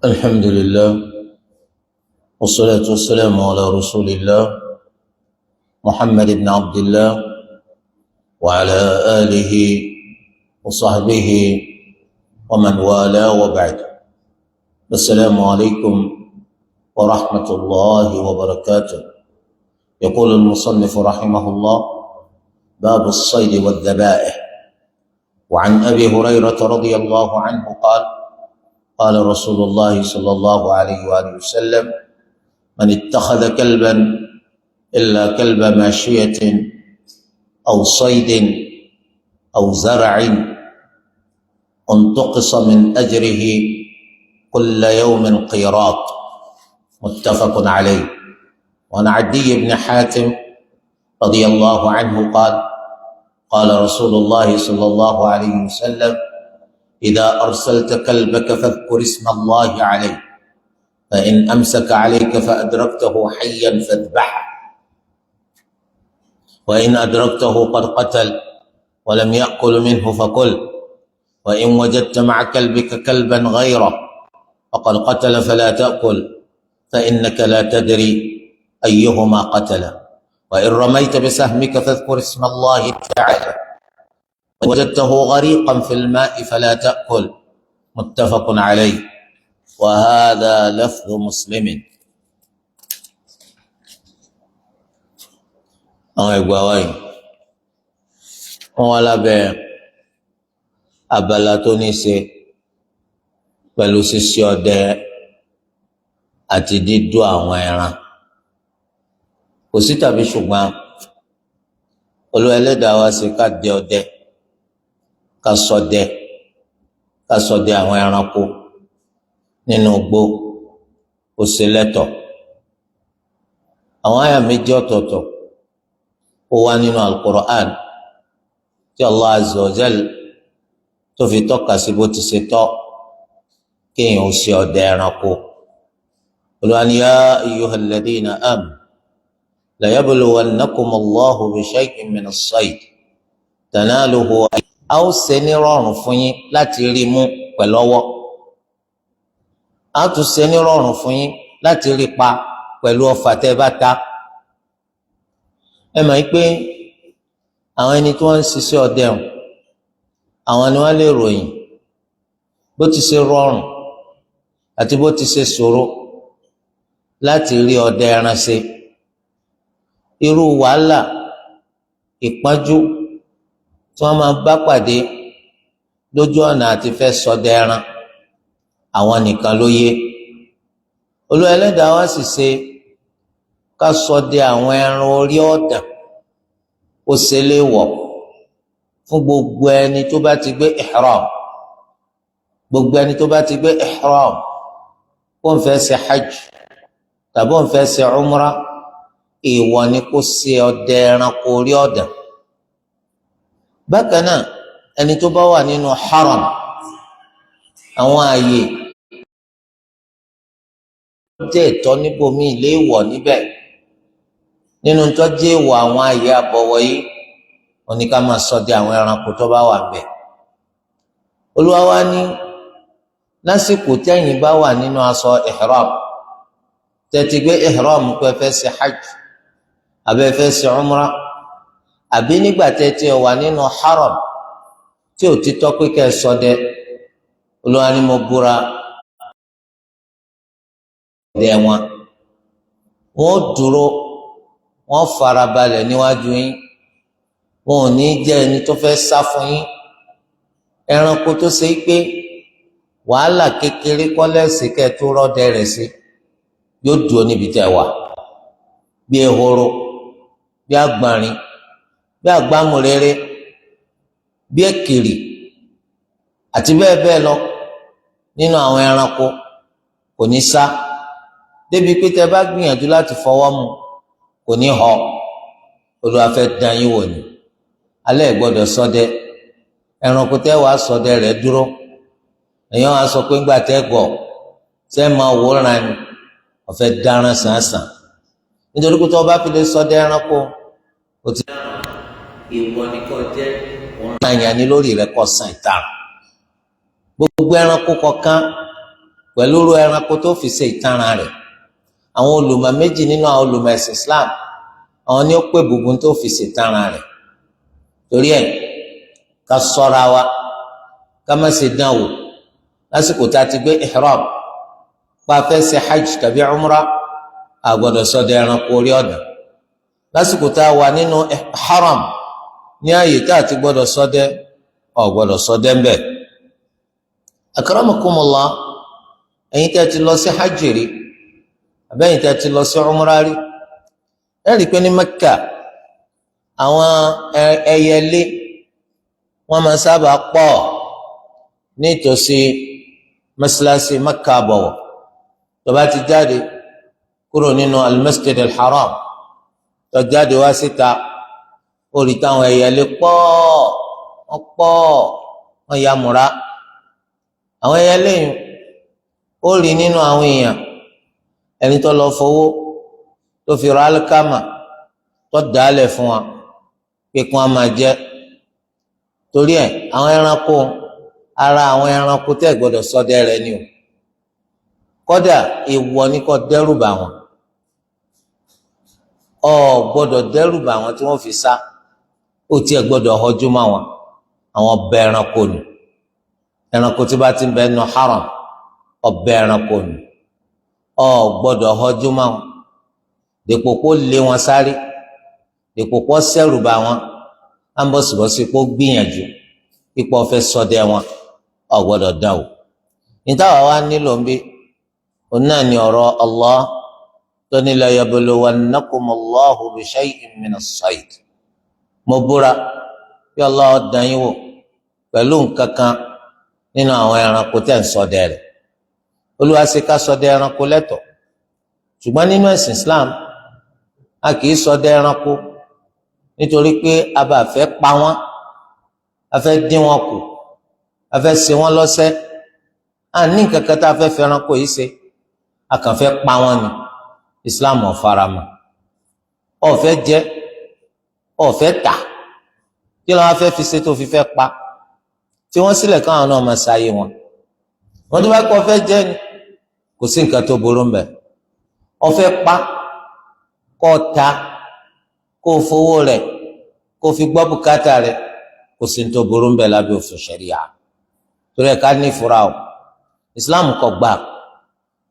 الحمد لله، والصلاة والسلام على رسول الله محمد بن عبد الله وعلى آله وصحبه ومن والاه، وبعد. السلام عليكم ورحمة الله وبركاته. يقول المصنف رحمه الله: باب الصيد والذبائح. وعن أبي هريرة رضي الله عنه قال: قال رسول الله صلى الله عليه وآله وسلم: من اتخذ كلبا إلا كلب ماشية أو صيد أو زرع انتقص من أجره كل يوم قيراط. متفق عليه. وعن عدي بن حاتم رضي الله عنه قال: قال رسول الله صلى الله عليه وسلم: إذا أرسلت كلبك فاذكر اسم الله عليه، فإن أمسك عليك فأدركته حيا فاذبحه، وإن أدركته قد قتل ولم يأكل منه فكل، وإن وجدت مع كلبك كلبا غيره فقد قتل فلا تأكل، فإنك لا تدري أيهما قتل. وإن رميت بسهمك فاذكر اسم الله تعالى، وجدته غريقا في الماء فلا تأكل. متفق عليه، وهذا لفظ مسلم. Àwọn ẹgbàá wáyé wọn wá lábẹ́ abala tó ní í ṣe pẹ̀lú ṣíṣe ọdẹ àti dídú àwọn ẹran. Kò sí tàbí ṣùgbọ́n, Olúwa Ẹlẹ́dàá wa ṣe ká dẹ ọdẹ, ká ṣọdẹ, ká ṣọdẹ àwọn ẹranko nínú igbó, ó ṣe lẹ́tọ̀. Àwọn àyà méjì ọ̀tọ̀ọ̀tọ̀ ó wá nínú Al-Qur'an tí Allah azza wa jal tó fi tọ́ka sí bó ti ṣe tọ́ kéèyàn ó ṣe ọdẹ ẹranko. Olúwa ní: يا أيها الذين آمنوا ليبلونكم الله بشيء من الصيد تناله. A ó ṣe ní rọrùn fún yín láti rí mú pẹ̀lú ọwọ́, a tún ṣe ní rọrùn fún yín láti rí pa pẹ̀lú ọfà tẹ́ bá ta. Ẹ mọ̀ pé àwọn ẹni tí wọ́n ń ṣiṣẹ́ ọdẹ hàn, àwọn ni wọ́n lè ròyìn bó ti ṣe rọrùn àti bó ti ṣe ṣòro láti rí ọdẹ ẹran ṣe, irú wàhálà, ìpọ́njú tí wọ́n máa bá pàdé lójú ọ̀nà àti fẹ́ ṣọdẹ ẹran, àwọn nìkan ló yé. Olúwa Ẹlẹ́dàá wá sì ṣe ká ṣọdẹ àwọn ẹran orí ọ̀dàn, ó ṣe léèwọ̀ fún gbogbo ẹni tó bá ti gbé ihram. Gbogbo ẹni tó bá ti gbé ihram, kó ń fẹ́ ṣe hajj tàbí ó ń fẹ́ ṣe umrah, èèwọ̀ ni kó ṣe ọdẹ ẹranko orí ọ̀dàn. Bákan náà, ẹni tó bá wà nínú haram, àwọn ààyè jẹ́ ìtọ́ níbòmíì léèwọ̀ níbẹ̀, nínú tó jẹ́ èèwọ̀ àwọn ààyè àbọ̀wọ̀ yìí, wọ́n ní ká máa ṣọdẹ àwọn ẹranko tó bá wà ńbẹ̀. Olúwa wa ní lásìkò tẹ́yìn bá wà nínú aṣọ ihram, tẹ́tí gbé ihram pé fẹ́ ṣe hajj àbẹ́ fẹ́ ṣe umrah, àbí nígbà tẹ́tí wà nínú haram tí ò ti tọ́ pé kẹ́ ẹ ṣọdẹ, Olúwa ní mo búra dẹ wọn, wọn ó dúró, wọn farabalẹ̀ níwájú yín, wọn ò ní jẹ́ ẹni tó fẹ́ sá fún yín. Ẹranko tó ṣe pé wàhálà kékeré kọ́lẹ́sì kẹ́ tó rọ́dẹ rẹ̀ sí, yóò dúró níbi tẹ́ wà, bí ehoro, bí àgbọ̀nrín, bí àgbámúréré, bí èkìrì àti bẹ́ẹ̀ bẹ́ẹ̀ lọ nínú àwọn ẹranko, kò ní sá débi pé tẹ́ bá gbìyànjú láti fọwọ́ mu, kò ní họ. Olúwa fẹ́ dán yín wò ní alẹ́ gbọ́dọ̀ ṣọdẹ ẹranko tẹ́ wàá ṣọdẹ rẹ̀ dúró. Èèyàn á sọ pé ńgbà tẹ́ gọ̀ tẹ́ máa wòran ni, ọ̀fẹ́ dáràn sàǹsàn, nítorí pé tó o bá fi lè ṣọdẹ ẹranko, o ti Ìwọ ni kò jẹ́ ọ̀ràn yẹn ni lórí rẹ kó san ìtaràn. Gbogbo ẹranko kọ̀ọ̀kan pẹ̀lú irú ẹranko tó fi ṣe ìtanràn rẹ̀. Àwọn olùmọ̀ méjì nínú àwọn olùmọ̀ ẹ̀sìn Islam, àwọn ni ó pè bùbùn tó fi ṣe ìtanràn rẹ̀. Torí ẹ̀, ká ṣọ́ra wa, ká má ṣe dán wò lásìkò tá a ti gbé ihram pa fẹ́ ṣe hajj tàbí umrah. A gbọ́dọ̀ ṣọdẹ ẹranko orí ọ̀dàn lásìkò tá a wà nínú haram, ní ààyè tá a ti gbọ́dọ̀ ṣọdẹ, ò gbọ́dọ̀ ṣọdẹ ń bẹ̀. Akramakumullah, ẹ̀yin tẹ́ ti lọ sí hajj rí àbẹ́yìn tẹ́ ti lọ sí umrah rí, ẹ rí i pé ní Mẹ́kà, àwọn ẹyẹlé wọ́n máa sábà pọ̀ nítòsí mọ́sálásí Mẹ́kà bọ̀wọ̀. Tó bá ti jáde kúrò nínú al-Masjid al-Haram, tó jáde wá síta, ó rí táwọn ẹyẹlé pọ̀, wọ́n pọ̀, wọ́n ya múra. Àwọn ẹyẹlé yìí, ó rí nínú àwọn èèyàn ẹni tó lọ fowó tó fi ra alikama tó dàálẹ̀ fún wa pé kí wọ́n máa jẹ. Torí ẹ̀, àwọn ẹranko, ara àwọn ẹranko tẹ́ gbọ́dọ̀ ṣọdẹ rẹ̀ ni o. Kódà èèwọ̀ ni kò dẹ́rù bà wọ́n. Ọ gbọ́dọ̀ dẹ́rù bà wọ́n tí wọ́n fi sá. Ó tiẹ̀ gbọ́dọ̀ họjú mọ́ wọn. Àwọn ọbẹ̀ ẹranko nù. Ẹranko tí bá ti ń bẹ nù haram, ọbẹ̀ ẹranko nù. Ọ gbọ́dọ̀ họjú mọ́ wọn dèpò kó lé wọn sáré, dèpò kó ṣẹ̀rù bà wọn, á ń bọ̀sibọ̀sí kó gbìyànjú ipò ọ̀fẹ́ ṣọdẹ wọn. Ọ gbọ́dọ̀ dán o. Nítawà wa nílò ń bí òun náà ní ọ̀rọ̀ Allah tó ní: la yabluwannakumullahu bi shay'in minas sayd. Mo búra bí Allah dán yín wò pẹ̀lú nǹkan kan nínú àwọn ẹranko tẹ̀ ń ṣọdẹ rẹ̀. Olúwa ṣe ká ṣọdẹ ẹranko lẹ́tọ̀, ṣùgbọ́n nínú ẹ̀sìn Islam, a kì í ṣọdẹ ẹranko nítorí pé a bá fẹ́ pa wọ́n, a fẹ́ dín wọn kù, a fẹ́ ṣe wọ́n lọ́ṣẹ́. A ní nǹkan kan tá a fẹ́ fi ẹranko yìí ṣe, a kàn fẹ́ pa wọ́n ni. Islam ò faramọ́. Ó fẹ́ jẹ, ó fẹ́ tà, kí ló wá fẹ́ fi ṣe tó fi fẹ́ pa? Tí wọ́n sílẹ̀ káwọn náà máa ṣayé wọn. Wọ́n tó bá kọ́ fẹ́ jẹ ni, kò sí nǹkan tó burú mbẹ̀. Ó fẹ́ pa kó ta, kó fowó rẹ̀ kó fi gbọ́ bùkátà rẹ̀, kò sí ní tó burú mbẹ̀ lábẹ́ òfin ṣẹ̀ríà. Torí ẹ̀, ká ní ìfura o. Islam kò gbà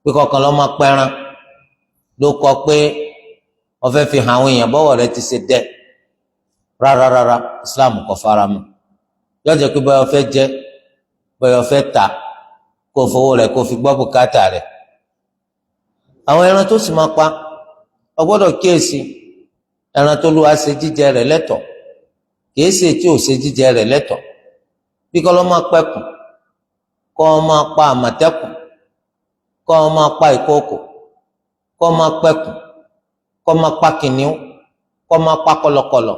pé kọkàn lọ́ máa pẹ́ràn ló kọ pé ó fẹ́ fi hàn àwọn èèyàn bọ́wọ̀ rẹ̀ ti ṣe dẹ́. Rárá, rárá, Islam kò fara mọ́. Yóò jẹ́ pé bóyá ó fẹ́ jẹ, bóyá ó fẹ́ tà, kó fowó rẹ̀ kó fi gbọ́ bùkátà rẹ̀. Àwọn ẹran tó sì máa pa, ọ gbọ́dọ̀ kíyèsí ẹran tó lùwà ṣe jíjẹ rẹ̀ lẹ́tọ̀, kìí ṣe tí ò ṣe jíjẹ rẹ̀ lẹ́tọ̀. Bí kọ́ ló máa pẹ́kùn, kọ́ ọ máa pa àmọ̀tẹ́kùn, kọ́ ọ máa pa ìkookò, kọ́ ọ máa pẹ́kùn, kọ́ ọ máa pa kìnìún, kọ́ ọ máa pa kọ̀lọ̀kọ̀lọ̀,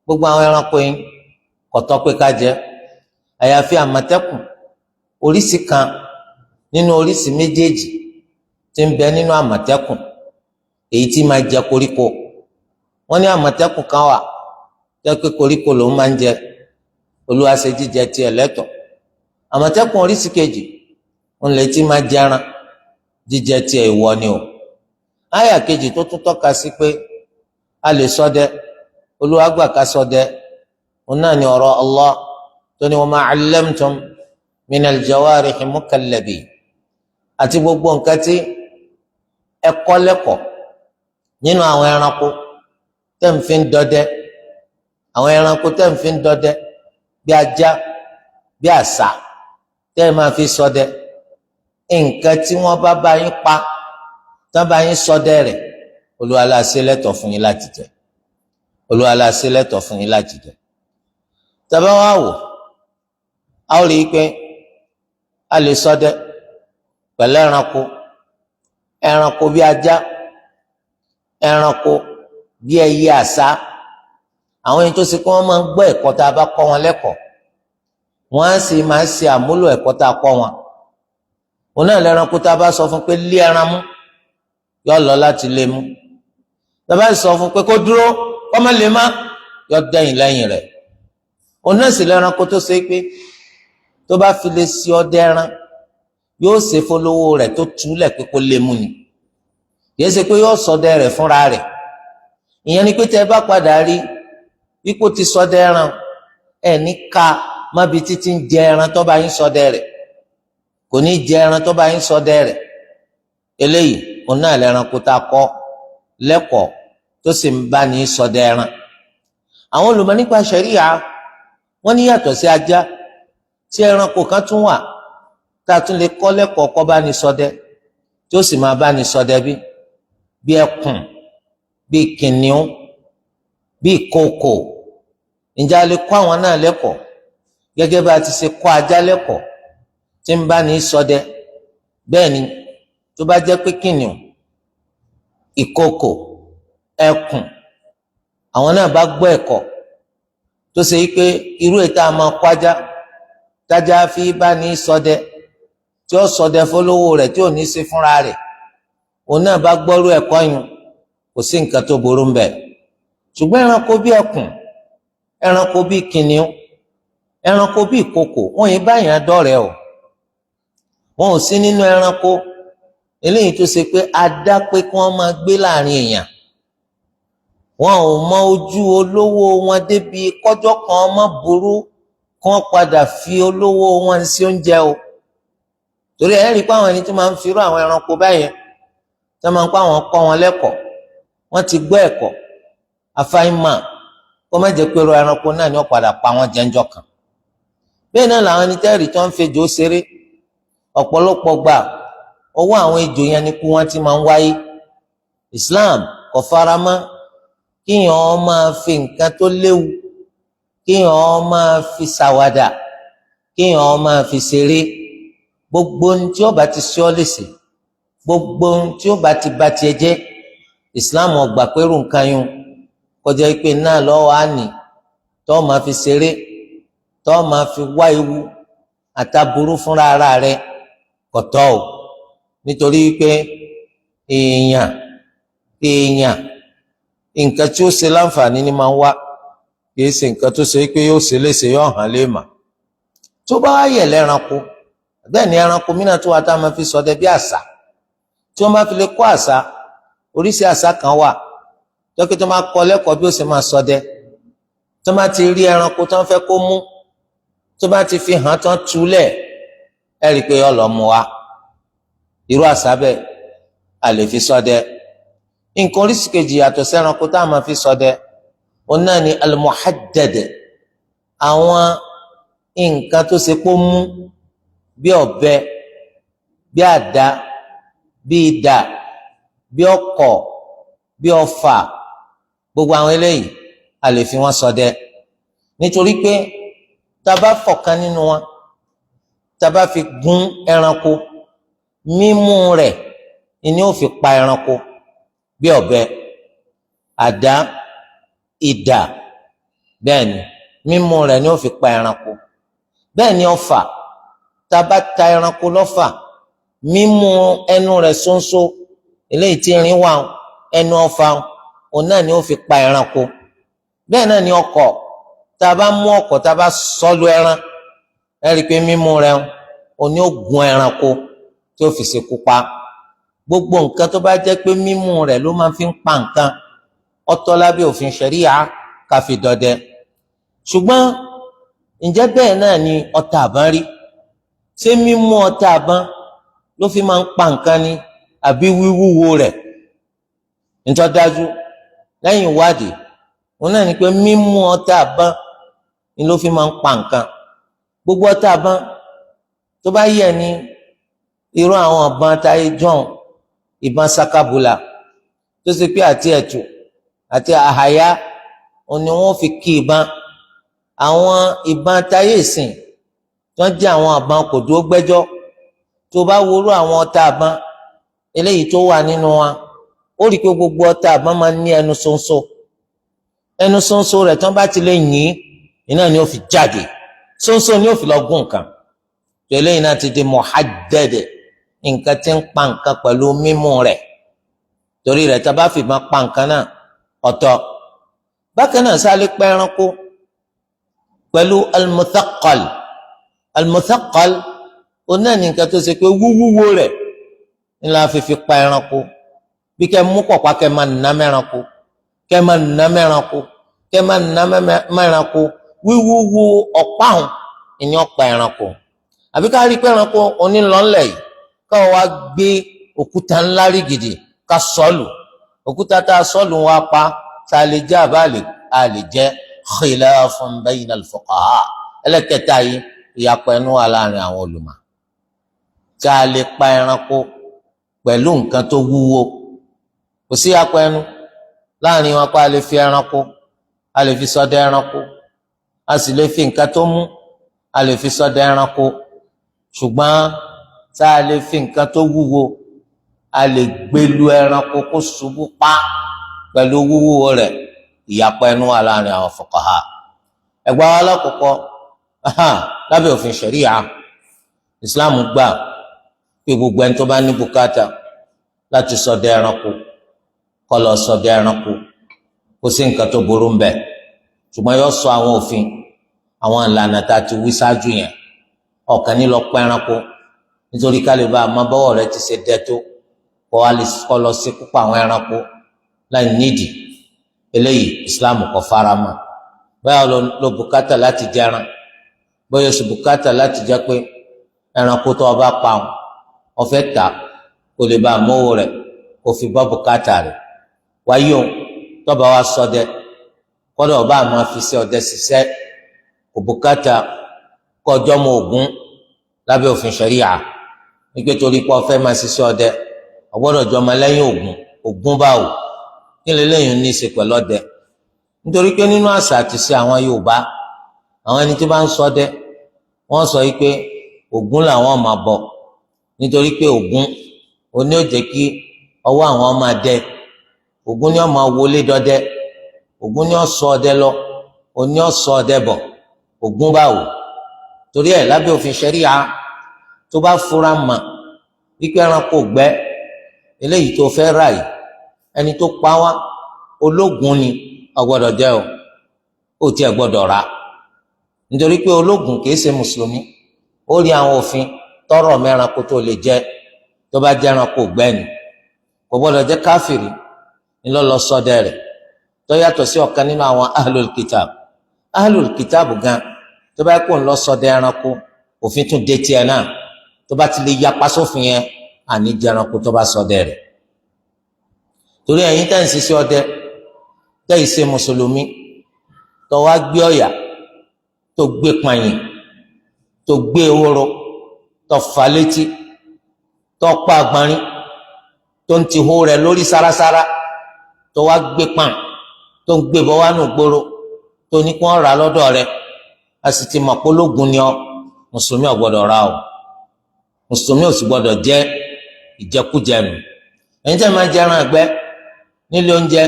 gbogbo àwọn ẹranko yìí kò tọ́ pé ká jẹ, àyàfi àmọ̀tẹ́kùn, oríṣi kan nínú oríṣi méjèèjì tí ń bẹ nínú àmọ̀tẹ́kùn, èyí tí máa jẹ koríko. Wọ́n ní àmọ̀tẹ́kùn kan wà jẹ́ pé koríko lòún máa ń jẹ. Olúwa ṣe jíjẹ tiẹ̀ lẹ́tọ̀. Àmọ̀tẹ́kùn oríṣi kejì ń lè tí máa jẹran, jíjẹ tiẹ̀ ìwọ ni o. Àyà kejì tó tún tọ́ka sí pé a lè ṣọdẹ, Olúwa gbà ká ṣọdẹ, òun náà ni ọ̀rọ̀ Allah tó ní: wa ma 'allamtum minal jawarihi mukallabin, àti gbogbo nǹkan tí ẹ kọ́ lẹ́kọ̀ọ́ nínú àwọn ẹranko tẹ́ ń fi ń dọdẹ, àwọn ẹranko tẹ́ ń fi ń dọdẹ bí ajá, bí àṣà, tẹ́ ẹ máa fi ṣọdẹ. Nǹkan tí wọ́n bá bá yín pa, tán bá yín ṣọdẹ rẹ̀, Olúwa la ṣe lẹ́tọ̀ọ́ fún yín láti jẹ. Olúwa la ṣe lẹ́tọ̀ọ́ fún yín láti jẹ. Tàbá wá wò, a ó rí i pé a lè ṣọdẹ pẹ̀lú ẹranko, ẹranko bí ajá, ẹranko bí ẹyẹ àṣá, àwọn ẹni tó ṣe kí wọ́n máa ń gbọ́ ẹ̀kọ́ tá a bá kọ́ wọn lẹ́kọ̀ọ́, wọ́n á sì máa ṣe àmúlò ẹ̀kọ́ tá a kọ́ wọn. Òun náà lẹ́ranko tá a bá sọ fún pé lé ẹran mú, yọ lọ láti lé mú. Tá a bá sọ fún pé kó dúró, kó má lè má, yọ dẹ́yìn lẹ́yìn rẹ̀. Òun náà sì lẹ́ranko tó ṣe pé Tó bá fi lè sí ọdẹ ẹran, yóò ṣe fọlọ́wọ́ rẹ̀ tó túlẹ̀ pé kó lè mú ni. Kìí ṣe pé yóò ṣọdẹ rẹ̀ fúnra rẹ̀. Ìyẹn ni pé tẹ́ ẹ bá padà rí ipò ti ṣọdẹ ẹran, ẹ ní ká mábi títí ń jẹ ẹran tó bá yín ṣọdẹ rẹ̀. Kò ní jẹ ẹran tó bá yín ṣọdẹ rẹ̀. Eléyìí òun náà lẹ́ranko tá a kọ́ lẹ́kọ̀ọ́ tó sì ń bá ní ṣọdẹ ẹran. Àwọn olùmọ̀ nípa ṣẹ̀ríà wọ́n ní yàtọ̀ sí ajá, tí ẹranko kan tún wà tá a tún lè kọ́ lẹ́kọ̀ọ́ kọ́ bá ní ṣọdẹ, tí ó sì máa bá ní ṣọdẹ bí ẹkùn, bí kìnìún, bí ìkookò. Ǹjẹ́ a lè kọ́ àwọn náà lẹ́kọ̀ọ́ gẹ́gẹ́ bá a ti ṣe kọ́ ajá lẹ́kọ̀ọ́ tí ń bá ní ṣọdẹ? Bẹ́ẹ̀ ni, tó bá jẹ́ pé kìnìún, ìkookò, ẹkùn, àwọn náà bá gbọ́ ẹ̀kọ́ tó ṣe pé irú ètò àmọ́ kọ́ ajá tájá fi bá ní ṣọdẹ, tí ó ṣọdẹ fọlọ́wọ́ rẹ̀ tí ò ní ṣe fúnra rẹ̀, òun náà bá gbọ́rú ẹ̀kọ́ yun, kò sí nǹkan tó burú ń bẹ̀. Ṣùgbọ́n ẹranko bí ẹkùn, ẹranko bí kìnìún, ẹranko bí ìkookò, wọn yìí báyìí dọ̀rẹ́ o. Wọn ò sí nínú ẹranko eléyìí tó ṣe pé a dá pé kí wọ́n máa gbé láàrin èèyàn. Wọn ò mọ ojú olówó wọn débi kọjọ́ kan má burú kí wọ́n padà fi olówó wọn sí oúnjẹ o. Torí ẹ rí i pé àwọn ẹni tó máa ń firú àwọn ẹranko báyẹn tó máa ń pa àwọn kọ́ wọn lẹ́kọ̀ọ́, wọ́n ti gbọ́ ẹ̀kọ́. Àfàìmọ̀ kó má jẹ́ pé irú ẹranko náà ni wọ́n padà pa wọ́n jẹ ńjọ́ kan. Bẹ́ẹ̀ náà làwọn ẹni tẹ́rì tó ń fejò ṣeré, ọ̀pọ̀lọpọ̀ gbà ọwọ́ àwọn ejò yẹn ni kú wọ́n ti máa ń wáyé. Islam kò fara mọ́ kíyàn máa fi nǹkan tó léwu, kíyàn máa fi ṣàwàdà, kíyàn máa fi ṣeré. Gbogbo ohun tí ó bá ti ṣe ọ́ léṣe, gbogbo ohun tí ó bá ti bà tiẹ̀ jẹ́, Islam ò gbà pé irú nǹkan yun kọjá pé náà lọ́wọ́ á nì tó máa fi ṣeré, tó máa fi wá ewu àtàbúrú fúnra ara rẹ̀, kò tọ́ o. Nítorí pé èèyàn nǹkan tí ó ṣe láǹfààní ni máa ń wá, kìí ṣe nǹkan tó ṣe pé yóò ṣe léṣe, yóò hàn lè mà. Tó bá wá yẹ̀ lẹ́ranko, bẹ́ẹ̀ ni ẹranko mìíràn tó wà tá a máa fi ṣọdẹ bí àṣà. Tí wọ́n bá fi lè kọ́ àṣà, oríṣi àṣà kan wà dókítà máa kọ́ lẹ́kọ̀ọ́ bí ó ṣe máa ṣọdẹ. Tó bá ti rí ẹranko tó ń fẹ́ kó mú, tó bá ti fi hàn tán túlẹ̀, ẹ rí i pé ọlọ́mú wa. Irú àṣà bẹ́ẹ̀ a lè fi ṣọdẹ. Nǹkan oríṣi kejì yàtọ̀ sẹ́ranko tá a máa fi ṣọdẹ, òun náà ni al-muhaddad, àwọn nǹkan tó ṣe pé ó mú bí ọ̀bẹ, bí àdá, bí idà, bí ọ̀kọ̀, bí ọfà. Gbogbo àwọn eléyìí a lè fi wọn ṣọdẹ, nítorí pé tá a bá fọ̀kan nínú wọn, tá a bá fi gún ẹranko, mímú rẹ̀ ni ó fi pa ẹranko, bí ọ̀bẹ, àdá, idà. Bẹ́ẹ̀ ni mímú rẹ̀ ni ó fi pa ẹranko. Bẹ́ẹ̀ ni ọfà, tá a bá ta ẹranko lọ́fà, mímú ẹnu rẹ̀ ṣóńṣó eléyìí tí irin wà ẹnu ọfà, òun náà ni ó fi pa ẹranko. Bẹ́ẹ̀ náà ni ọkọ̀, tá a bá mú ọkọ̀, tá a bá sọ́lu ẹran, ẹ rí i pé mímú rẹ̀ òun ni ó gun ẹranko tí ó fi ṣekú pa. Gbogbo nǹkan tó bá jẹ́ pé mímú rẹ̀ ló máa fi ń pa nǹkan, ọ̀tọ̀ lábẹ́ òfin ṣẹ̀ríà ká fi dọdẹ. Ṣùgbọ́n ǹjẹ́ bẹ́ẹ̀ náà ni ọta àbọ́n rí? Ṣé mímú ọta àbọ́n ló fi máa ń pa nǹkan ni, àbí wíwúwo rẹ̀? Nítorí dájú lẹ́yìn ìwádìí, òun náà ni pé mímú ọta àbọ́n ni ló fi máa ń pa nǹkan. Gbogbo ọta àbọ́n tó bá yẹ ní irú àwọn ìbọn táyé john, ìbọn sakabula tó ṣe pé àti ẹ̀tù àti àhàyá òun ni wọ́n fi kí ìbọn. Àwọn ìbọn táyé ìsìn tó ń jẹ́ àwọn ìbọn kò dúró gbẹ́jọ́, tó bá worú àwọn ọta ìbọn eléyìí tó wà nínú wa, ó rí i pé gbogbo ọta ìbọn máa ń ní ẹnu ṣóńṣó. Ẹnu ṣóńṣó rẹ̀ tó bá ti lè yìn iná ni ó fi jáde, ṣóńṣó ni ó fi lọ gún nǹkan. Tó eléyìí náà ti di muhaddad, nǹkan tí ń pa nǹkan pẹ̀lú mímú rẹ̀. Torí rẹ̀ tá a bá fìbọn pa nǹkan náà, ọ̀tọ̀. Bákan náà, sáré pẹ́ ẹranko pẹ̀lú al-muthaqqal, Al-muthaqqal onáà ní nǹkan tó ṣe pé wúwúwo rẹ̀ ńlá fífi pa ẹranko, bí kẹ́ mú pọ̀pá kẹ́ máa nà mẹ́ranko, kẹ́ máa nà mẹ́ranko, kẹ́ máa nà mẹ́ranko, wíwúwo ọ̀pá hàn ìní ọ̀pá ẹranko. Àbí ká rí pé ẹranko onílọ́nlẹ̀ yìí, káwọn wá gbé òkúta ńlá rí gidi ká sọ́ọ̀lù òkúta tá a sọ́ọ̀lù wa pa, tá a lè jẹ́ àbá a lè jẹ́? Khilafun bayna al-fuqaha. Ẹlẹ́kẹta yìí, ìyapọ̀ ẹnu wà láàrin àwọn olùmọ̀. Tá a lè pa ẹranko pẹ̀lú nǹkan tó wúwo? Kò sí ìyapọ̀ ẹnu láàrin wọn pa a lè fi ẹranko, a lè fi ṣọdẹ ẹranko, a sì lè fi nǹkan tó mú, a lè fi ṣọdẹ ẹranko. Ṣùgbọ́n tá a lè fi nǹkan tó wúwo, a lè gbélu ẹranko kó ṣubú pa pẹ̀lú wúwo rẹ̀? Ìyapọ̀ ẹnu wà láàrin àwọn fuqaha. Ẹgbẹ́ wa alákọ̀ọ́kọ́, lábẹ́ òfin ṣẹ̀ríà, Islam gbà pé gbogbo ẹni tó bá ní bùkátà láti ṣọdẹ ẹranko kó lọ ṣọdẹ ẹranko, kó sí nǹkan tó burú ń bẹ. Ṣùgbọ́n yóò sọ àwọn òfin, àwọn ìlànà tá a ti wí ṣáájú yẹn. Ọ̀kan ní lọ pa ẹranko nítorí kálíbà àmọ́ bọ́wọ́ rẹ ti ṣe dẹ́ tó, kọ́ lọ sí púpọ̀ àwọn ẹranko láì nídìí. Eléyìí, Islam kò fara mọ́. Báyọ̀ ló bùkátà láti jẹran, bóyá oṣù bùkátà láti jẹ pé ẹranko tó o bá pa ọ́n ọfẹ́ tà kó lè bá àmówó rẹ̀ kó fi bọ́ bùkátà rẹ̀ wáyé o. Tọ́ba wa ṣọdẹ, kọ́dọ̀ ọba àmọ́ fi ṣe ọdẹ ṣiṣẹ́, kò bùkátà kọjọ́ mọ Ògún lábẹ́ òfin ṣẹ̀ríà, wípé torí pé ọfẹ́ máa ṣiṣẹ́ ọdẹ, ọgbọ́dọ̀ jọ ọmọ lẹ́yìn Ògún. Ògún báwò? Kí lè lẹ́yìn ní í ṣe pẹ̀lú ọdẹ? Nítorí pé nínú àṣà àti ṣe àwọn Yorùbá, àwọn ẹni tí bá ń ṣọdẹ, wọ́n sọ yìí pé Ògún làwọn máa bọ, nítorí pé Ògún oní ò jẹ́ kí ọwọ́ àwọn máa dẹ, Ògún ni ó máa wọlé dọdẹ, Ògún ni ó sọ ọdẹ lọ, oní ó sọ ọdẹ bọ̀. Ògún báwò? Torí ẹ̀, lábẹ́ òfin ṣẹ̀ríà, tó bá fura mà wípé ẹranko gbẹ́ eléyìí tó fẹ́ rà yìí, ẹni tó pa wá ológun ni, ó gbọ́dọ̀ jẹ́ o, ó tiẹ̀ gbọ́dọ̀ rà, nítorí pé ológun kìí ṣe mùsùlùmí. Ó rí àwọn òfin tọrọ mẹ́ranko tó lè jẹ. Tó bá jẹ́ ẹranko gbẹ́ni, kò gbọ́dọ̀ jẹ́ káfìrí ńlọlọ ṣọdẹ rẹ̀, tó yàtọ̀ sí ọ̀kan nínú àwọn ahlul kitab. Ahlul kitab gan, tó bá kó ńlọ ṣọdẹ ẹranko, òfin tún dé tiẹ̀ náà. Tó bá ti lè yapa sófin yẹn, àní jẹ ẹranko tó bá ṣọdẹ rẹ̀. Torí ẹ̀yin tẹ́ ń ṣiṣẹ́ ọdẹ, tẹ́ ì ṣe mùsùlùmí, tó wá gbé ọ̀yà, tó gbé pààyàn, tó gbé ehoro, tó fà létí, tó pa àgbọ̀nrín tó ń tihó rẹ̀ lórí sárasára, tó wá gbé pàn, tó ń gbé bọ́ wá nù gbòòrò, tó ní kí wọ́n rà lọ́dọ̀ rẹ̀, a sì ti mọ̀ pé ológun ni ọ́. Mùsùlùmí ò gbọ́dọ̀ rà o, mùsùlùmí ò sì gbọ́dọ̀ jẹ ìjẹkújẹ nù. Ẹ̀yin tẹ́ máa jẹran ẹ̀gbẹ́ nílé oúnjẹ,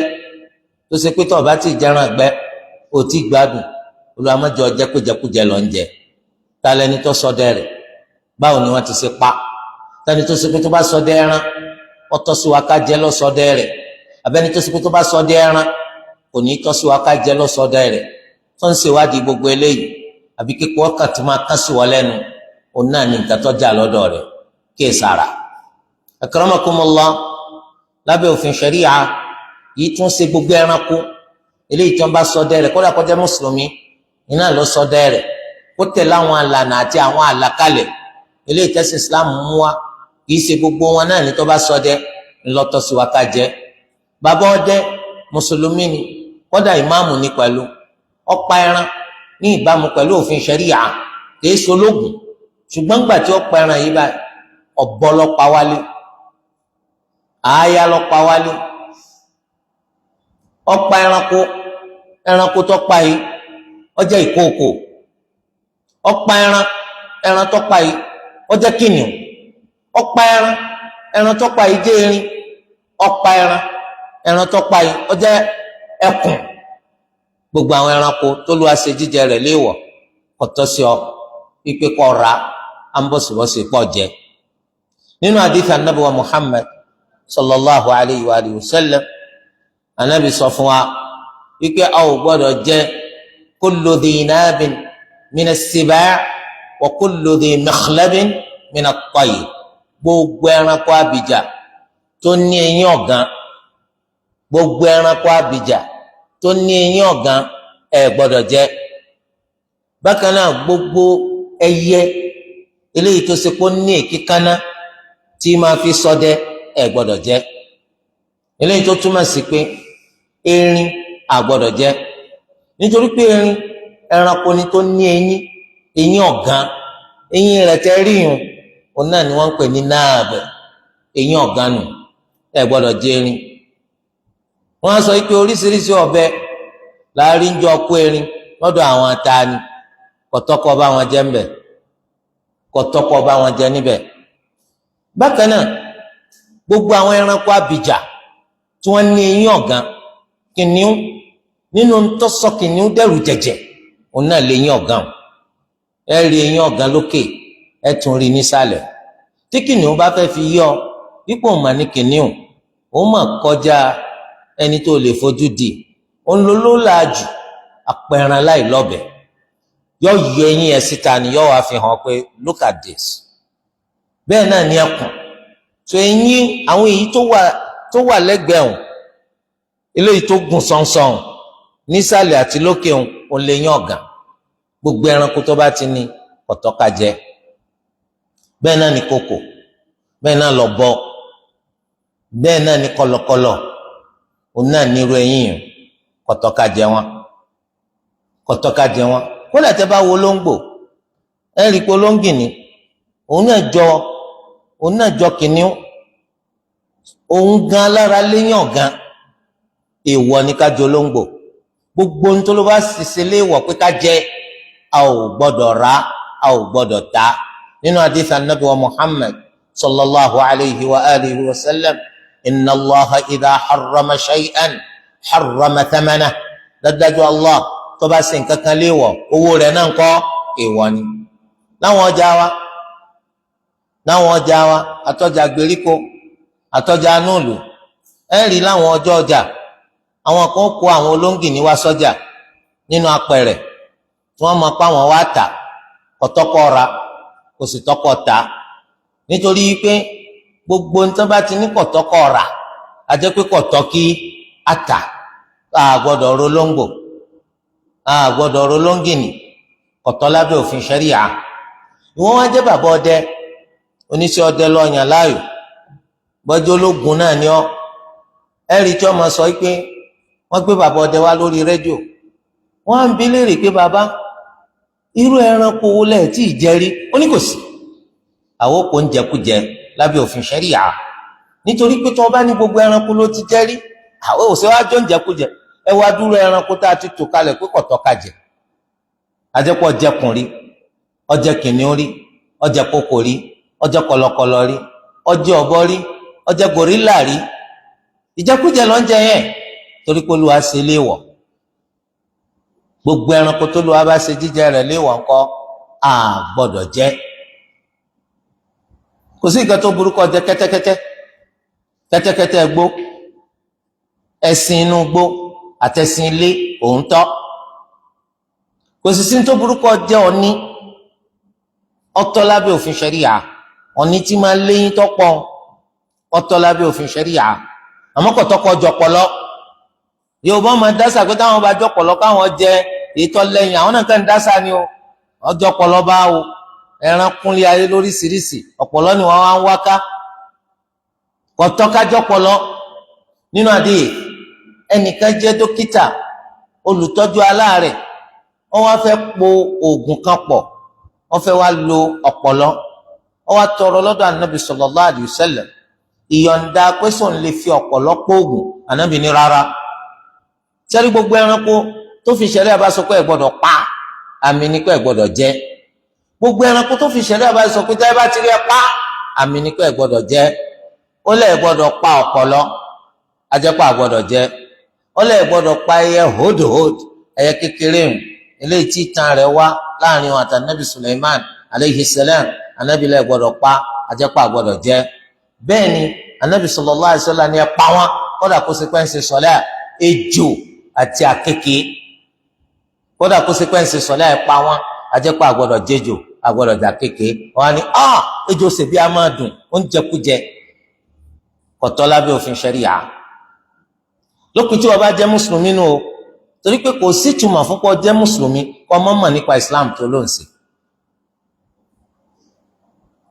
tó ṣe pé tó o bá ti jẹran ẹ̀gbẹ́, o ti gbádùn, Olúwa má jẹ́ ó jẹ́ pé jẹkújẹ lọ ń jẹ. Ta lẹni tó ṣọdẹ rẹ̀? Báwo ni wọ́n ti ṣe pa? Tani tó ṣe pé tó bá ṣọdẹ ẹran, ó tọ́ sí wa ká jẹ lọ́sọdẹ rẹ̀, abẹ́ni tó ṣe pé tó bá ṣọdẹ ẹran, kò ní tọ́ sí wa ká jẹ lọ́sọdẹ rẹ̀, tó ń ṣèwádìí gbogbo eléyìí, àbí kíkọ́ ọkàn tí máa kán sí wọ lẹ́nu, òun náà ní nǹkan tó jà lọ́dọ̀ rẹ̀ kí èsàrà. Akramakumullah, lábẹ́ òfin ṣẹ̀ríà yìí, tún ṣe gbogbo ẹranko eléyìí tí wọ́n bá ṣọdẹ rẹ̀, kódà kó jẹ́ mùsùlùmí iná ló ṣọdẹ rẹ̀, kó tẹ̀lé àwọn àlànà àti àwọn àlàkalẹ̀ eléyìí tẹ́sí Islam mú wa. Kì í ṣe gbogbo wọn náà ní tó bá ṣọdẹ ńlọtọ́ sí wa ká jẹ. Bàbá ọdẹ mùsùlùmí ni, kódà ìmáàmù ní pẹ̀lú, ó pa ẹran ní ìbámu pẹ̀lú òfin ṣẹ̀ríà, kìí ṣológun. Ṣùgbọ́n gbà tí ó pa ẹran yìí báyìí, ọ̀bọ ló pa wálé, àáyá ló pa wálé. Ó pa ẹranko, ẹranko tó pa yìí, ó jẹ́ ìkookò. Ó pa ẹran, ẹran tó pa yìí, ó jẹ́ kìnìún. Ó pa ẹran, ẹran tó pa yìí jẹ́ erin. Ó pa ẹran, ẹran tó pa yìí, ó jẹ́ ẹkùn. Gbogbo àwọn ẹranko tó lù wá ṣe jíjẹ rẹ̀ léèwọ̀, kò tọ́ sí ọ pípé kọ́ ra, á ń bọ̀sibọ́sì pọ̀ jẹ. Nínú àdìsí anabi wa Muhammad sallallahu alayhi wa alihi wa sallam, anabi sọ fún wa wípé a ò gbọ́dọ̀ jẹ kullu dhi nabin mina as-sibaa. Wa kullu dhi mikhlabin min at-tayr, gbogbo ẹranko abìjà tó ní eyín ọ̀gàn, gbogbo ẹranko abìjà tó ní eyín ọ̀gàn ẹ gbọ́dọ̀ jẹ. Bákan náà, gbogbo ẹyẹ eléyìí tó ṣe pé ó ní èkíkánná tí máa fi ṣọdẹ ẹ gbọ́dọ̀ jẹ. Eléyìí tó túmọ̀ sí pé erin a gbọ́dọ̀ jẹ, nítorí pé erin ẹranko ni tó ní eyín, eyín ọ̀gàn. Eyín rẹ̀ tẹ́ rí yùn, òun náà ni wọ́n ń pè ní náàbẹ̀, eyín ọ̀gàn nù. Ẹ gbọ́dọ̀ jẹ erin. Wọ́n á sọ pé oríṣiríṣi ọ̀bẹ láàrin jọ kó erin lọ́dọ̀ àwọn atani, kọ̀tọ́kọ bá wọn jẹ ńbẹ̀, kọ̀tọ́kọ bá wọn jẹ níbẹ̀. Bákan náà, gbogbo àwọn ẹranko abìjà tí wọ́n ní eyín ọ̀gàn, kìnìún, nínú ntọ́sọ kìnìún dẹ̀rù jẹ̀jẹ̀, òun náà lè eyín ọ̀gàn. Ẹ rí eyín ọ̀gàn lókè, ẹ tún rí nísàlẹ̀. Tí kìnìún bá fẹ́ fi yọ ipò mà ní kìnìún, òun mà kọjá ẹni tó lè fojú di. Òun ló ló làájù apẹran láì lọ́bẹ̀. Yọ yọ eyín ẹ síta ni, yọ wá fi hàn pé, "Look at this." Bẹ́ẹ̀ náà ni ẹkùn tó eyín, àwọn èyí tó wà lẹ́gbẹ̀ẹ́ òun, eléyìí tó gùn sọ̀nsọ̀n nísàlẹ̀ àti lókè òun, òun lè yán ọ̀gàn. Gbogbo ẹranko tó bá ti ní ọ̀tọ́ka jẹ. Bẹ́ẹ̀ náà ni kòkò, bẹ́ẹ̀ náà lọ̀bọ, bẹ́ẹ̀ náà ni kọ̀lọ̀kọ̀lọ̀, òun náà nírú eyín, kọ̀tọ́ka jẹ wọn, kọ̀tọ́ka jẹ wọn. Kódà tẹ́ bá wo olóńgbò, ẹ rí i pé olóńgìní òun náà jọ kìnìún, òun gan alára léyàn ọ̀gán. Èèwọ̀ ni ká jẹ olóńgbò. Gbogbo ohun tó ló bá ṣiṣẹ́ léèwọ̀ pé ká jẹ, a ò gbọ́dọ̀ rà, a ò gbọ́dọ̀ ta. Nínú hadith anabi wa Muhammad sallallahu alayhi wa alihi wa sallam, "Inna Allaha idha harrama shay'an harrama thamana." Dájúdájú, Allah tó bá ṣe nǹkan kan léèwọ̀, owó rẹ̀ náà ń kọ́, èèwọ̀ ni. Láwọn ọjà wa, àtọjà gbèríko, àtọjà anúlù, ẹ rí láwọn ọjọ́ ọjà, àwọn kan kó àwọn olóńgìní wá sọ́jà nínú apẹ̀rẹ̀ tí wọ́n máa pa àwọn wá tà. Kọ̀tọ́kọ̀ ra, kò sì tọ́kọ̀ ta, nítorí pé gbogbo nǹkan bá ti ní kọ̀tọ́kọ̀ rà, a jẹ́ pé kọ̀tọ́ kí a tà. A gbọ́dọ̀ rolóńgbò, a gbọ́dọ̀ rolóńgìní, kọ̀tọ́ lábẹ́ òfin ṣẹ́ríà. Ìwọ́n wá jẹ́ bàbá ọdẹ, oníṣẹ́ ọdẹ lọ́ọ̀yàn láàyò, bọ́jú ológun náà ni ọ́. Ẹ̀rí tí wọ́n máa sọ pé wọ́n gbé bàbá ọdẹ wá lórí rédíò, wọ́n á ń bi léèrè pé, "Bàbá, irú ẹranko wo lẹ̀ tí ì jẹ rí?" Ó ní kò sí. Àwọn kò ń jẹkújẹ lábẹ́ òfin ṣẹ́ríà, nítorí pé tí wọ́n bá ní gbogbo ẹranko ló ti jẹ rí, àwọn òṣèré wá jọ ń jẹkújẹ. Ẹ wá dúró, ẹranko tá a ti tò kalẹ̀ pé kọ̀tọ́ ká jẹ, ajẹ́pọ̀ jẹkùn rí, ọjẹ kìnìún rí, ọjẹ kókò rí, ọjẹ kọlọkọlọ rí, ọjẹ ọ̀bọ rí, ọjẹ gòrílà rí. Ìjẹkújẹ ló ń jẹ yẹn, torí pé Olúwa ṣe léèwọ̀. Gbogbo ẹranko tó lùwà bá ṣe jíjẹ rẹ̀ léèwọ̀ ńkọ́, a gbọ́dọ̀ jẹ. Kò sí nǹkan tó burú kó jẹ kẹ́tẹ́kẹ́tẹ́, kẹ́tẹ́kẹ́tẹ́ gbó, ẹṣin inú gbó àtẹṣin ilé, òun tọ́. Kò sì sí tó burú kó jẹ ọ̀ní, ọ̀tọ̀ lábẹ́ òfin ṣẹ̀ríà. Ọ̀ní tí máa léyìn tọ́pọ̀, ọ̀tọ̀ lábẹ́ òfin ṣẹ̀ríà, àmọ́ kò tọ́kọ jọpọlọ. Yorùbá máa dásà pé táwọn bá jọpọlọ káwọn jẹ ètò lẹ́yìn, àwọn náà kàn ń dásà ni o. Ọjọ́ pọlọ bá o, ẹran kúnlé ayé lóríṣiríṣi, ọ̀pọ̀lọ ni wọ́n wá ń wáká. Kò tọ́ ká jọpọlọ. Nínú àdéhìí, ẹnìkan jẹ́ dókítà olùtọ́jú aláàrẹ̀, wọ́n wá fẹ́ po oògùn kan pọ̀, wọ́n fẹ́ wá lo ọ̀pọ̀lọ. Wọ́n wá tọrọ lọ́dọ̀ Anabi sallallahu alayhi wa sallam ìyọ̀ǹda pé sóun lè fi ọ̀pọ̀lọ pọ̀ oògùn. Anabi ní rárá. Sẹ́rí, gbogbo ẹranko tó fi ṣẹ̀ríà bá sọ pé ẹ gbọ́dọ̀ pa, àmì ní pé ẹ gbọ́dọ̀ jẹ. Gbogbo ẹranko tó fi ṣẹ̀ríà bá sọ pé tẹ́ bá ti rí ẹ pa, àmì ní pé ẹ gbọ́dọ̀ jẹ. Ó lẹ̀ gbọ́dọ̀ pa ọ̀pọ̀lọ, ajẹ́pọ̀ àgbọ́dọ̀ jẹ. Ó lẹ̀ gbọ́dọ̀ pa ẹyẹ hódòhód, ẹyẹ kékeré hùn, eléyìí tí ìtàn rẹ̀ wá láàrin wọn àti Anabi Suleiman aleyhi salam. Anabi lẹ̀ gbọ́dọ̀ pa, ajẹ́pọ̀ àgbọ́dọ̀ jẹ. Bẹ́ẹ̀ ni Anabi sallallahu alaihi wasallam ni ẹ pa wọn, kódà kó ṣe pé ń ṣe sọlá, ejò àti àkekèé, kódà kó ṣe pé ń ṣe sọlá, ẹ pa wọn, ajẹ́pọ̀ àgbọ́dọ̀ jẹjò. Àgbọ́dọ̀ jà kéke. Wọn á ní ejò ṣèbí a máa dùn, ó ń jẹkújẹ. Kọ̀tọ́ lábẹ́ òfin ṣẹ̀ríà. Lópin tí wọ́n bá jẹ́ mùsùlùmí nù o, torí pé kò sí ìtumọ̀ fún pé jẹ́ mùsùlùmí kó má mọ̀ nípa Islam tó ló ń ṣe.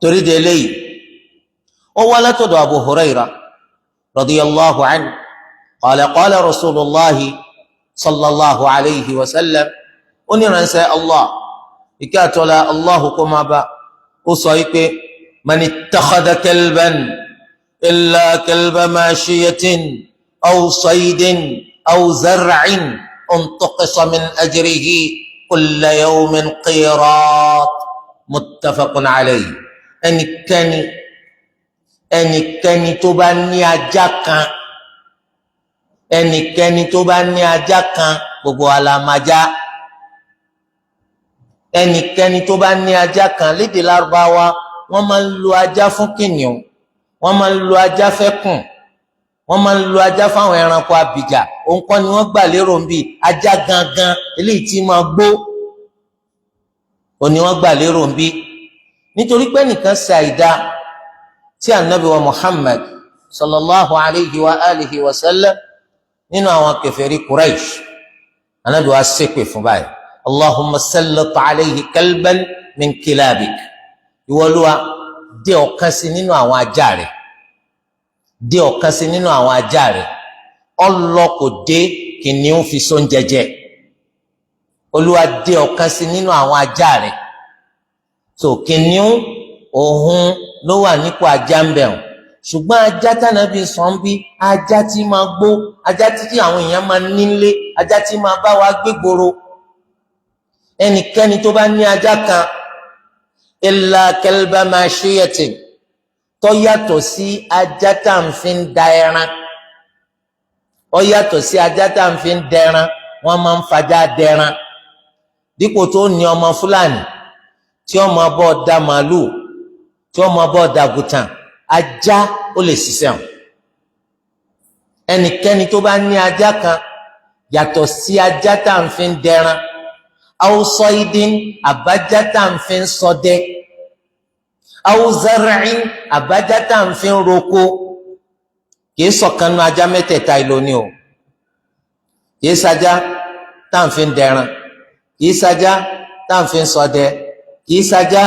Torí de eléyìí, ó wá látọ̀dọ̀ Abu Huraira radiyallahu anhu, qala qala rasulullahi sallallahu alayhi wa sallam, ó ní ránṣẹ́ Allah, ìkẹ́ àtọ́lá Allahu kó máa bá, ó sọ yìí pé man ittakhadha kalban illa kalba mashiyatin aw saydin aw zar'in untaqisa min ajrihi kulla yawmin qirat, muttafaqun alayhi. Ẹnikẹ́ni tó bá ní ajá kan, ẹnikẹ́ni tó bá ní ajá kan, gbogbo alamajá, ẹnikẹ́ni tó bá ní ajá kan, lédè Lárúbáwá wọ́n máa ń lo ajá fún kìnìún, wọ́n máa ń lo ajá fẹ́kùn, wọ́n máa ń lo ajá fáwọn ẹranko abìjà. Òun kọ́ ni wọ́n gbà lérò ń bí ajá gangan eléyìí tí máa gbó, òun ni wọ́n gbà lérò ń bí. Nítorí pé nìkan ṣe àìdá tí anabi wa Muhammad sallallahu alayhi wa alihi wa sallam nínú àwọn kèfèrí Quraysh, anabi wa ṣépè fún báyìí, Allahumma sallit alayhi kalban min kilabik, ìwọlúwa dé ọ̀kan sí nínú àwọn ajá rẹ̀, dé ọ̀kan sí nínú àwọn ajá rẹ̀. Ọlọ kò dé, kìnìún fi sóúnjẹ jẹ. Olúwa dé ọ̀kan sí nínú àwọn ajá rẹ̀. So kìnìún òhun ló wà nípò ajá ń bẹ̀rùn, ṣùgbọ́n ajá tánàbí sàn bí ajá tí máa gbó, ajá tí àwọn èèyàn máa nílé, ajá tí máa bá wa gbé gbòòrò. Ẹnikẹ́ni tó bá ní ajá kan illa kalba mashiyatin, tó yàtọ̀ sí ajá tá à ń fi da ẹran, ó yàtọ̀ sí ajá tá à ń fi dẹran, wọ́n máa ń fajá dẹran. Dípò tó ní ọmọ Fúlàní tí ó máa bọ́ da màálù, tí ó máa bọ́ da gùtàn, ajá ó lè ṣiṣẹ́ hàn. Ẹnikẹ́ni tó bá ní ajá kan yàtọ̀ sí ajá tá à ń fi dẹran, aw saydin, àbájá tá à ń fi ṣọdẹ, aw zar'in, àbájá tá à ń fi roko, kìí sọ̀kan nu ajá mẹ́tẹ̀ẹ̀ta ìlónìí o. Kìí sajá tá à ń fi dẹran, kìí sajá tá à ń fi ṣọdẹ, kìí sajá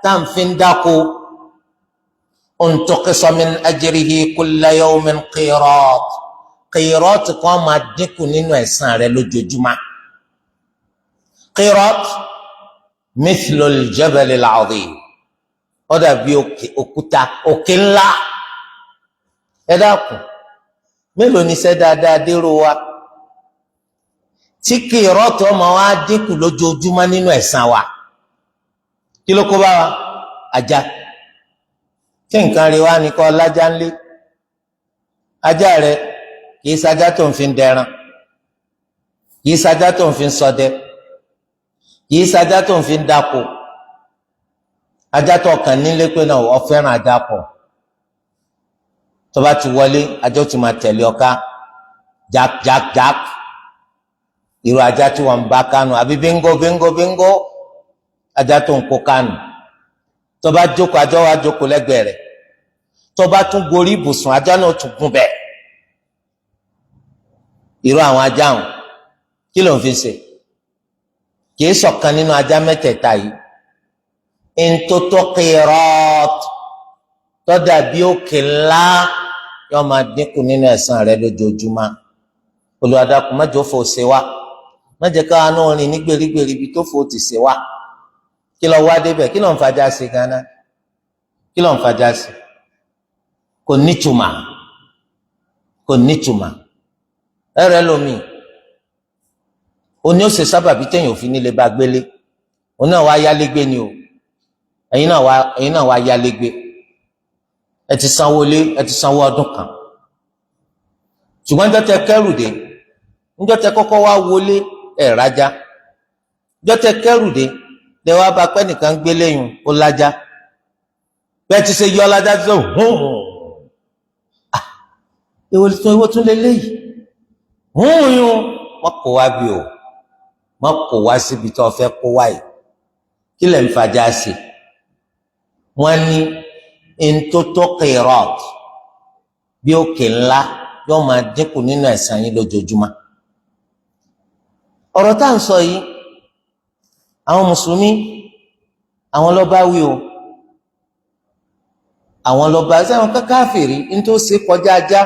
tá à ń fi dáko. Untaqisa min ajrihi kulla yawmin qirat, qirat kan máa dínkù nínú ẹ̀san rẹ̀ lójoojúmọ́. Qirat mithlul jabal al-azim, ó dàbí òkúta òkè ńlá. Ẹ dákun, mélòó ni iṣẹ́ dáadáa dérò wa tí qirat ọmọ wa dínkù lójoojúmọ́ nínú ẹ̀san wa? Kí ló kó bá wa? Ajá. Tí nǹkan rí wa ní kọ́ lájá ńlé. Ajá rẹ kìí sajá tó ń fi dẹran, kìí sajá tó ń fi ṣọdẹ, kìí sajá tó ń fi dáko. Ajá tó kàn nílé pé náà ọ fẹ́ràn ajá pọ̀, tó bá ti wọlé ajá ó ti máa tẹ̀lé ọ ká, jak jak jak. Irú ajá tí wọ́n ń bá kánú, àbí bíngó bíngó bíngó, ajá tó ń kó kánú. Tó bá jókòó, ajá wa jókòó lẹ́gbẹ̀ẹ́ rẹ̀. Tó bá tún gorí ibùsùn, ajá náà tún gùn bẹ́ẹ̀. Irú àwọn ajá wọn, kí ló ń fi ṣe? Kìí ṣọ̀kan nínú ajá mẹ́tẹ̀ẹ̀ta yìí. Ntótó qirat tó dàbí òkè ńlá yóò máa dínkù nínú ẹ̀san rẹ̀ lójoojúmọ́. Olúwa dákun, má jẹ́ ó fò ṣe wá, má jẹ́ káwa náà rìn ní gbèrígbèrí ibi tó fò ti ṣe wá. Kí lọ wá débẹ̀? Kí ló ń fajá sí ganan? Kí ló ń fajá sí? Kò nítumà, kò nítumà. Ẹrẹ lomi oní ó ṣe sábàbí téèyàn òfin nílé bá gbélé, òun náà wá yálégbé ni o. Ẹ̀yin náà wá yálégbé, ẹ ti sanwó lé, ẹ ti sanwó ọdún kan, ṣùgbọ́n níjọ́ tẹ kẹ́rù dé, níjọ́ tẹ kọ́kọ́ wá wọlé, ẹ̀ rájá. Níjọ́ tẹ kẹ́rù dé, lẹ wá bá pẹ́ nìkan gbélé yùn, ó lájá. Bẹ́ẹ̀ ti ṣe yọ lájá tó hùn hùn, ìwọ tún lé léyìí hùn yùn. Wọ́n kó wá bí o, wọ́n kó wá síbi tó fẹ́ kó wá yìí. Kí lẹ̀ ń fajá sí? Wọ́n ní ntótó qirat bí òkè ńlá yóò máa dínkù nínú ẹ̀san yín lójoojúmọ́. Ọ̀rọ̀ tá à ń sọ yìí, àwọn mùsùlùmí àwọn ló bá wí o, àwọn ló bá sẹ́wọ̀n káfíìrì ntòsí kọjá ajá,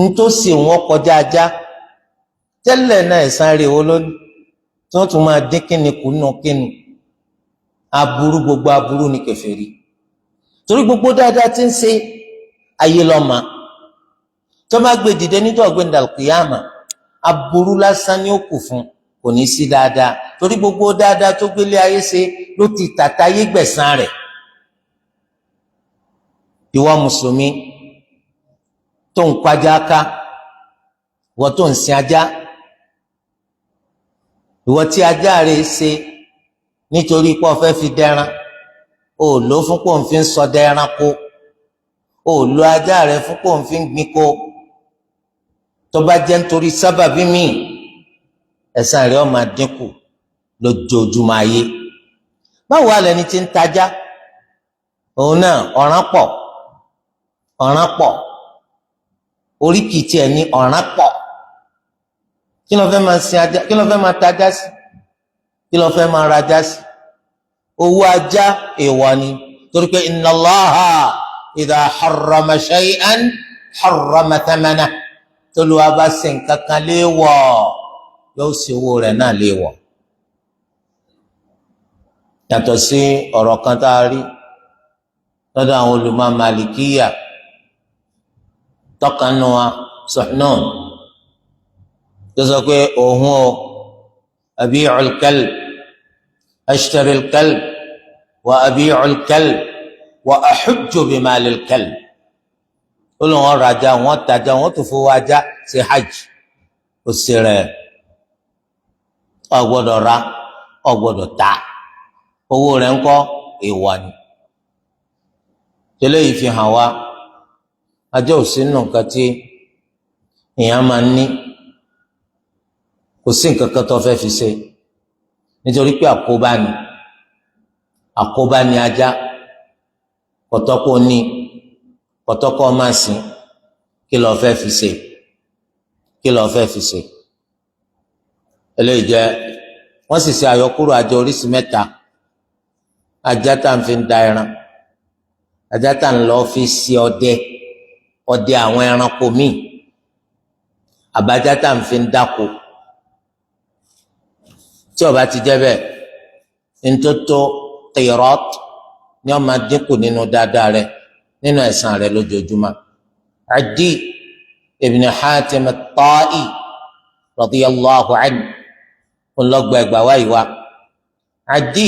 ntòsí wọn kọjá ajá tẹ́lẹ̀ náà. Ẹ̀san rẹ̀ wọ́n lónìí tí wọ́n tún máa dín kíni kù nù kíni. Aburú, gbogbo aburú ni kèfèrí, torí gbogbo dáadáa tí ń ṣe ayé lọ́mọ tó bá gbé dìde níjọ́ gbẹ̀ndàlùkìyàmà, aburú lásán ni ó kù fún, kò ní sí dáadáa, torí gbogbo dáadáa tó gbélé ayé ṣe ló ti tàtàyé gbẹ̀san rẹ̀. Ìwọ mùsùlùmí tó ń pajá ká, ìwọ tó ń sin ajá, ìwọ tí ajá rẹ̀ ṣe nítorí pé ó fẹ́ fi dẹran, ó lò fún pò ń fi ń ṣọdẹ ẹranko, ó lo ajá rẹ̀ fún pò ń fi ń gbin ko, tó bá jẹ́ nítorí sábàbí míì, ẹ̀san rẹ̀ ó máa dínkù lójoojúmọ́ ayé. Báwo wà lẹni tí ń tajá? Òun náà ọ̀ràn pọ̀, ọ̀ràn pọ̀, oríkì tiẹ̀ ní ọ̀ràn pọ̀. Kí ló fẹ́ máa sin ajá? Kí ló fẹ́ máa tajá sí? Kí ló fẹ́ máa rajá sí? Owó ajá èèwọ̀ ni, torí pé inna Allaha idha harrama shay'an harrama thamanahu. Tólúwa bá ṣe nǹkan kan léèwọ̀, yóò ṣe owó rẹ̀ náà léèwọ̀. Yàtọ̀ sí ọ̀rọ̀ kan tá a rí lọ́dọ̀ àwọn olùmọ̀ Màlìkíyà, tọkànnù wa Suhnun, tó sọ pé òun o abi'ul kalb, ashtaril kalb wa abi'ul kalb wa ahujju bimalil kalb. Ó lóun ọ̀rọ̀ ajá, wọn tajà, wọn tó fowó ajá ṣe hajj. Ó sì rẹ̀, ò gbọ́dọ̀ ra, ò gbọ́dọ̀ ta, owó rẹ̀ ńkọ́? Èèwọ̀ ni. Tẹ́lẹ̀ yìí fi hàn wá, ajá ò sí nù nǹkan tí èèyàn máa ń ní. Kò sí nǹkan kan tó fẹ́ fi ṣe, nítorí pé àkóbá ni, àkóbá ni ajá. Kọ̀tọ́kọ́ ní, kọ̀tọ́kọ́ máa sìn. Kí lọ́ọ́ fẹ́ fi ṣe? Kí lọ́ọ́ fẹ́ fi ṣe? Eléyìí jẹ́. Wọ́n sì ṣe àyọkúrò ajá oríṣi mẹ́ta: ajá tá à ń fi da ẹran, ajá tá à ń lọ fi ṣe ọdẹ, ọdẹ àwọn ẹranko míì, àbájá tá à ń fi dáko. Tí ó bá ti jẹ́ bẹ́ẹ̀, ntótó qirat ni ó máa dínkù nínú dáadáa rẹ, nínú ẹ̀san rẹ lójoojúmọ́. Adi ibn Hatim at-Ta'i radiyallahu anhu ńlọgba ẹgbàá wáyé wa. Adi,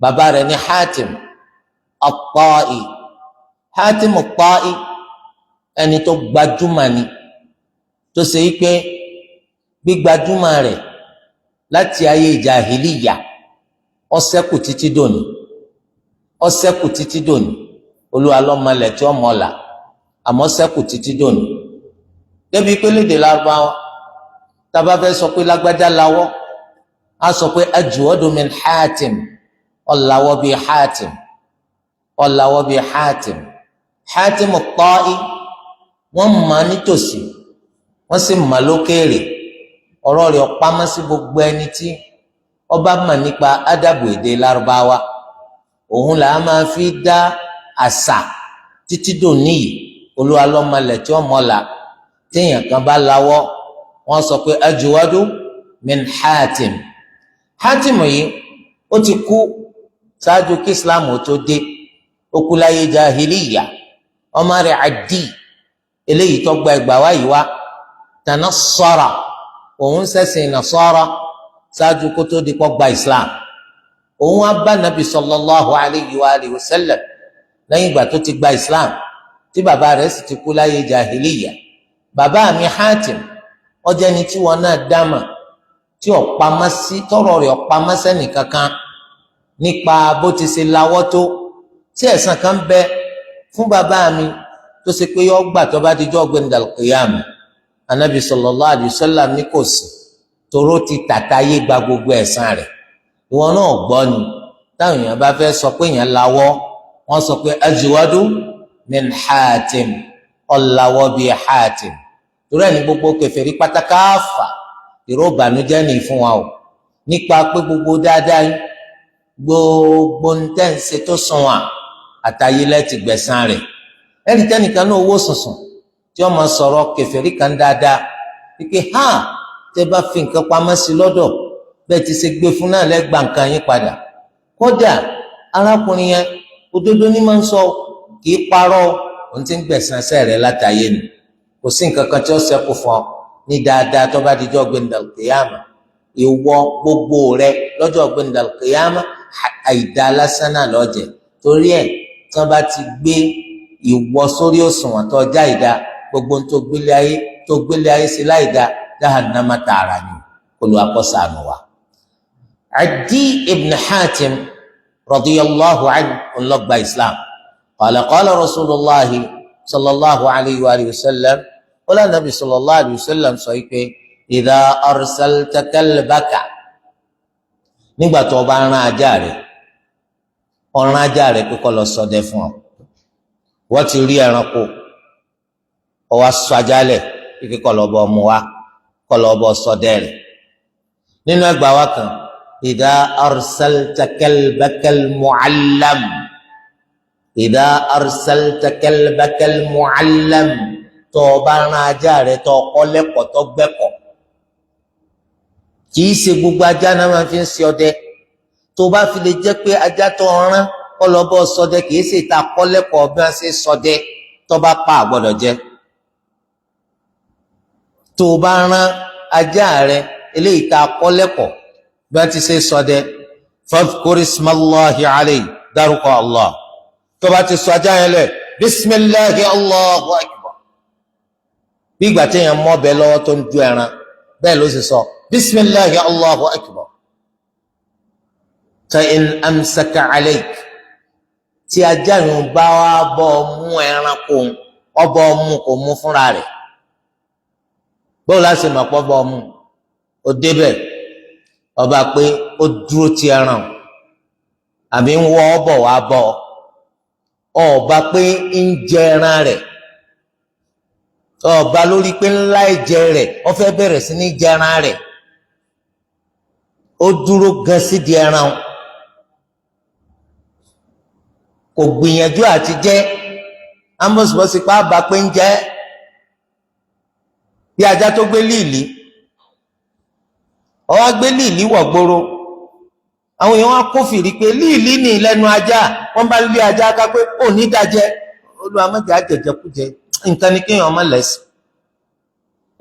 bàbá rẹ̀ ní Hatim at-Ta'i. Hatim at-Ta'i, ẹni tó gbajúmọ̀ ni, tó ṣe é pé gbígbajúmọ̀ rẹ̀ láti ayé jahiliya ó ṣẹ́kù títí dòní, ó ṣẹ́kù títí dòní. Olúwa lọ́mọlẹ̀ tí ó mọ̀ọ́lá, àmọ́ ṣẹ́kù títí dòní. Débi pé lédè Lárúbáwá, tábà fẹ́ sọ pé lágbájá lawọ́, á sọ pé ajwadu min Hatim, ọ̀làwọ́ bíi Hatim, ọ̀làwọ́ bíi Hatim. Hatim at-Ta'i, wọ́n mọ̀ nítòsí, wọ́n sì mọ̀ lókèèrè. Ọ̀rọ̀ rẹ̀ pamọ́ sí gbogbo ẹni tí ọba mọ̀ nípa ádàbò èdè Lárúbáwá. Òun là á máa fi dá àṣà títí dòní yìí. Olúwa lọ́mọlẹ̀ tí ó mọ̀ọ́lá. Téèyàn kan bá lawọ́, wọ́n sọ pé ajwadu min Hatim. Hatim yìí, ó ti kú ṣáájú kí Islam ó tó dé. Ó kú láyé jahiliya. Ọmọ rẹ̀ Adi, eléyìí tó gba ẹgbàá wáyé wá, tanassara, òun ṣẹ̀sìn Nasara ṣáájú kó tó di kó gba Islam. Òun wá bá Nabi sallallahu alayhi wa alihi wa sallam lẹ́yìn ìgbà tó ti gba Islam, tí bàbá rẹ̀ sì ti kú láyé jahiliya. Bàbá mi Hatim, ọjọ́ ẹni tí wọn náà dámà, tí ọ̀pamọ́ sí tọrọ rẹ̀, ọ̀pamọ́ sẹ́nì kankan nípa bó ti ṣe lawọ́ tó, tí ẹ̀san kan bẹ fún bàbá mi tó ṣe pé yọ gbà tó bá dijọ́ gbẹ̀ndàlùkìyàmù? Anabi sallallahu alayhi wa sallam ní kò sí, toró ti tàtàyé gba gbogbo ẹ̀san rẹ̀. Ìwọ náà gbọ́ ni, táwọn èèyàn bá fẹ́ sọ pé èèyàn lawọ́, wọ́n sọ pé ajwadu min Hatim, ọ̀làwọ́ bíi Hatim. Torí ẹni gbogbo kèfèrí pátákáfà, ìró ìbànújẹ́ ní fún wa o, nípa pé gbogbo dáadáa yín, gbogbo ntẹ́ǹsẹ̀ tó sùn wà àtàyè lẹ́tì gbẹ̀san rẹ̀. Ẹ̀rí tẹ́nìkan náà owó sùnsùn tí wọ́n máa sọ̀rọ̀ kèfèrí kan dáadáa wípé ha, tẹ́ bá fi nǹkan pamọ́ sí lọ́dọ̀, bẹ́ẹ̀ ti ṣe gbé fún náà lẹ́gbàá nǹkan yín padà. Kódà arákùnrin yẹn, òdodo ní máa ń sọ, kì í parọ́. Òun ti ń gbẹ̀san sẹ́ rẹ̀ látàyè nù. Kò sí nǹkan kan tí ó ṣẹ́kù fún ọ ní dáadáa tó bá dijọ́ gbẹ̀ndàlùkìyàmà. Ìwọ gbogbo rẹ lọ́jọ́ gbẹ̀ndàlùkìyàmà, àìdá lásán náà lọ́jẹ̀. Torí ẹ̀, tí wọ́n bá ti gbé ìwọ sórí òṣùwọ̀n tó já ìdá, gbogbo tó gbélé ayé sí láìdá, jahannama tààrà ni. Olúwa kó ṣàánú wa. Adi ibn Hatim radiyallahu anhu ńlọgba Islam. Qala qala Rasulullahi sallallahu alayhi wa sallam, wọ́n nàbì sallallahu alayhi wa sallam sọ yìí pé idha arsalta kalbaka, nígbà tó o bá rán ajá rẹ̀, ọ̀ràn ajá rẹ̀ pé kó lọ ṣọdẹ fún ọ. Wọ́n ti rí ẹranko, ọ wá sọ ajá lẹ̀ pé kó lọ bọ́ ọmú wa, kó lọ bọ́ ṣọdẹ rẹ̀. Nínú ẹgbàá wa kan, idha arsalta kalbaka al-mu'allam, idha arsalta kalbaka al-mu'allam, tó o bá rán ajá rẹ̀ tó o kọ́ lẹ́kọ̀ọ́, tó gbẹ́kọ̀ọ́. Kì í ṣe gbogbo ajá náà máa fi ń ṣe ọdẹ. Tó bá fi lè jẹ́ pé ajá tó rán kó lọ bọ́ ṣọdẹ kì í ṣe ìta kọ́ lẹ́kọ̀ọ́ bí wọ́n ṣe ṣọdẹ, tó bá pa, àgbọ́dọ̀ jẹ. Tó bá rán ajá rẹ eléyìí tá a kọ́ lẹ́kọ̀ọ́ bí wọ́n ti ṣe ṣọdẹ, fadhkur ismallahi alayhi, dárúkọ Allah. Tó bá ti sọ ajá yẹn lẹ̀, bisimilahi, Allahu akbar, bí ìgbà tí èèyàn mọ́ bẹ́ẹ̀ lọ́wọ́ tó ń du ẹran, bẹ́ẹ̀ ló sì sọ bisimilahi, Allahu akbar. Fa in amsaka alayk, tí ajá yìí bá wá bọ́ mú ẹranko, ọbọ̀ mú, kò mú fúnra rẹ̀, bóòlù láti mọ̀ pọ́ bọ́ mú? Ó débẹ̀, ọba pé ó dúró ti ẹran àbí ń wọ́ ọbọ̀ wá bọ̀, ọba pé ń jẹ ẹran rẹ̀, ọba lórí pé ńlá ẹ̀jẹ̀ rẹ̀, ó fẹ́ bẹ̀rẹ̀ sí ní jẹ ẹran rẹ̀, ó dúró gan sídìí ẹran, kò gbìyànjú àti jẹ, ambosibosi pa àbá pé ń jẹ. Bí ajá tó gbé líìlí, ọwọ́ gbé líìlí wọ̀ gbóró, àwọn èèyàn wá kófìrí pé líìlí ní lẹ́nu ajá. Wọ́n bá lé ajá ká pé ó ní dájẹ́. Olúwa mẹ́jẹ àjẹjẹkújẹ. Nǹkan ni kéèyàn ọmọ lẹ́sìn.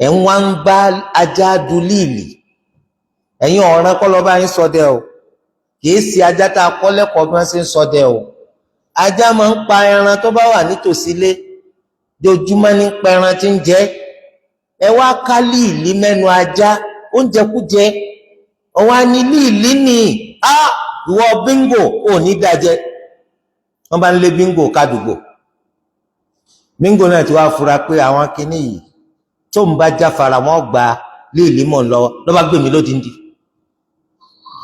Ẹ̀ ń wá ń bá ajá du líìlí. Ẹ̀yin ọ̀ràn kọ́ lọ́ba yín ṣọdẹ o. Kìí ṣe ajá tá a kọ́ lẹ́kọ̀ọ́ bí wọ́n ṣe ń ṣọdẹ o. Ajá máa ń pa ẹran tó bá wà nítòsí ilé, jojúmọ́ ní pa ẹran tí ń jẹ. Ẹ wá ká líìlí mẹ́nu ajá, oúnjẹ kújẹ. Ọwọ́ á ní líìlí ní á, ìwọ bíngò ò ní dájẹ́. Wọ́n bá ń lé bíngò kádùgbò. Bíngò náà ti wá fura pé àwọn kinní yìí, tó ń bá jáfara, wọn gba líìlí mọ̀ lọ́wọ́, ló bá gbé mi lódìndí.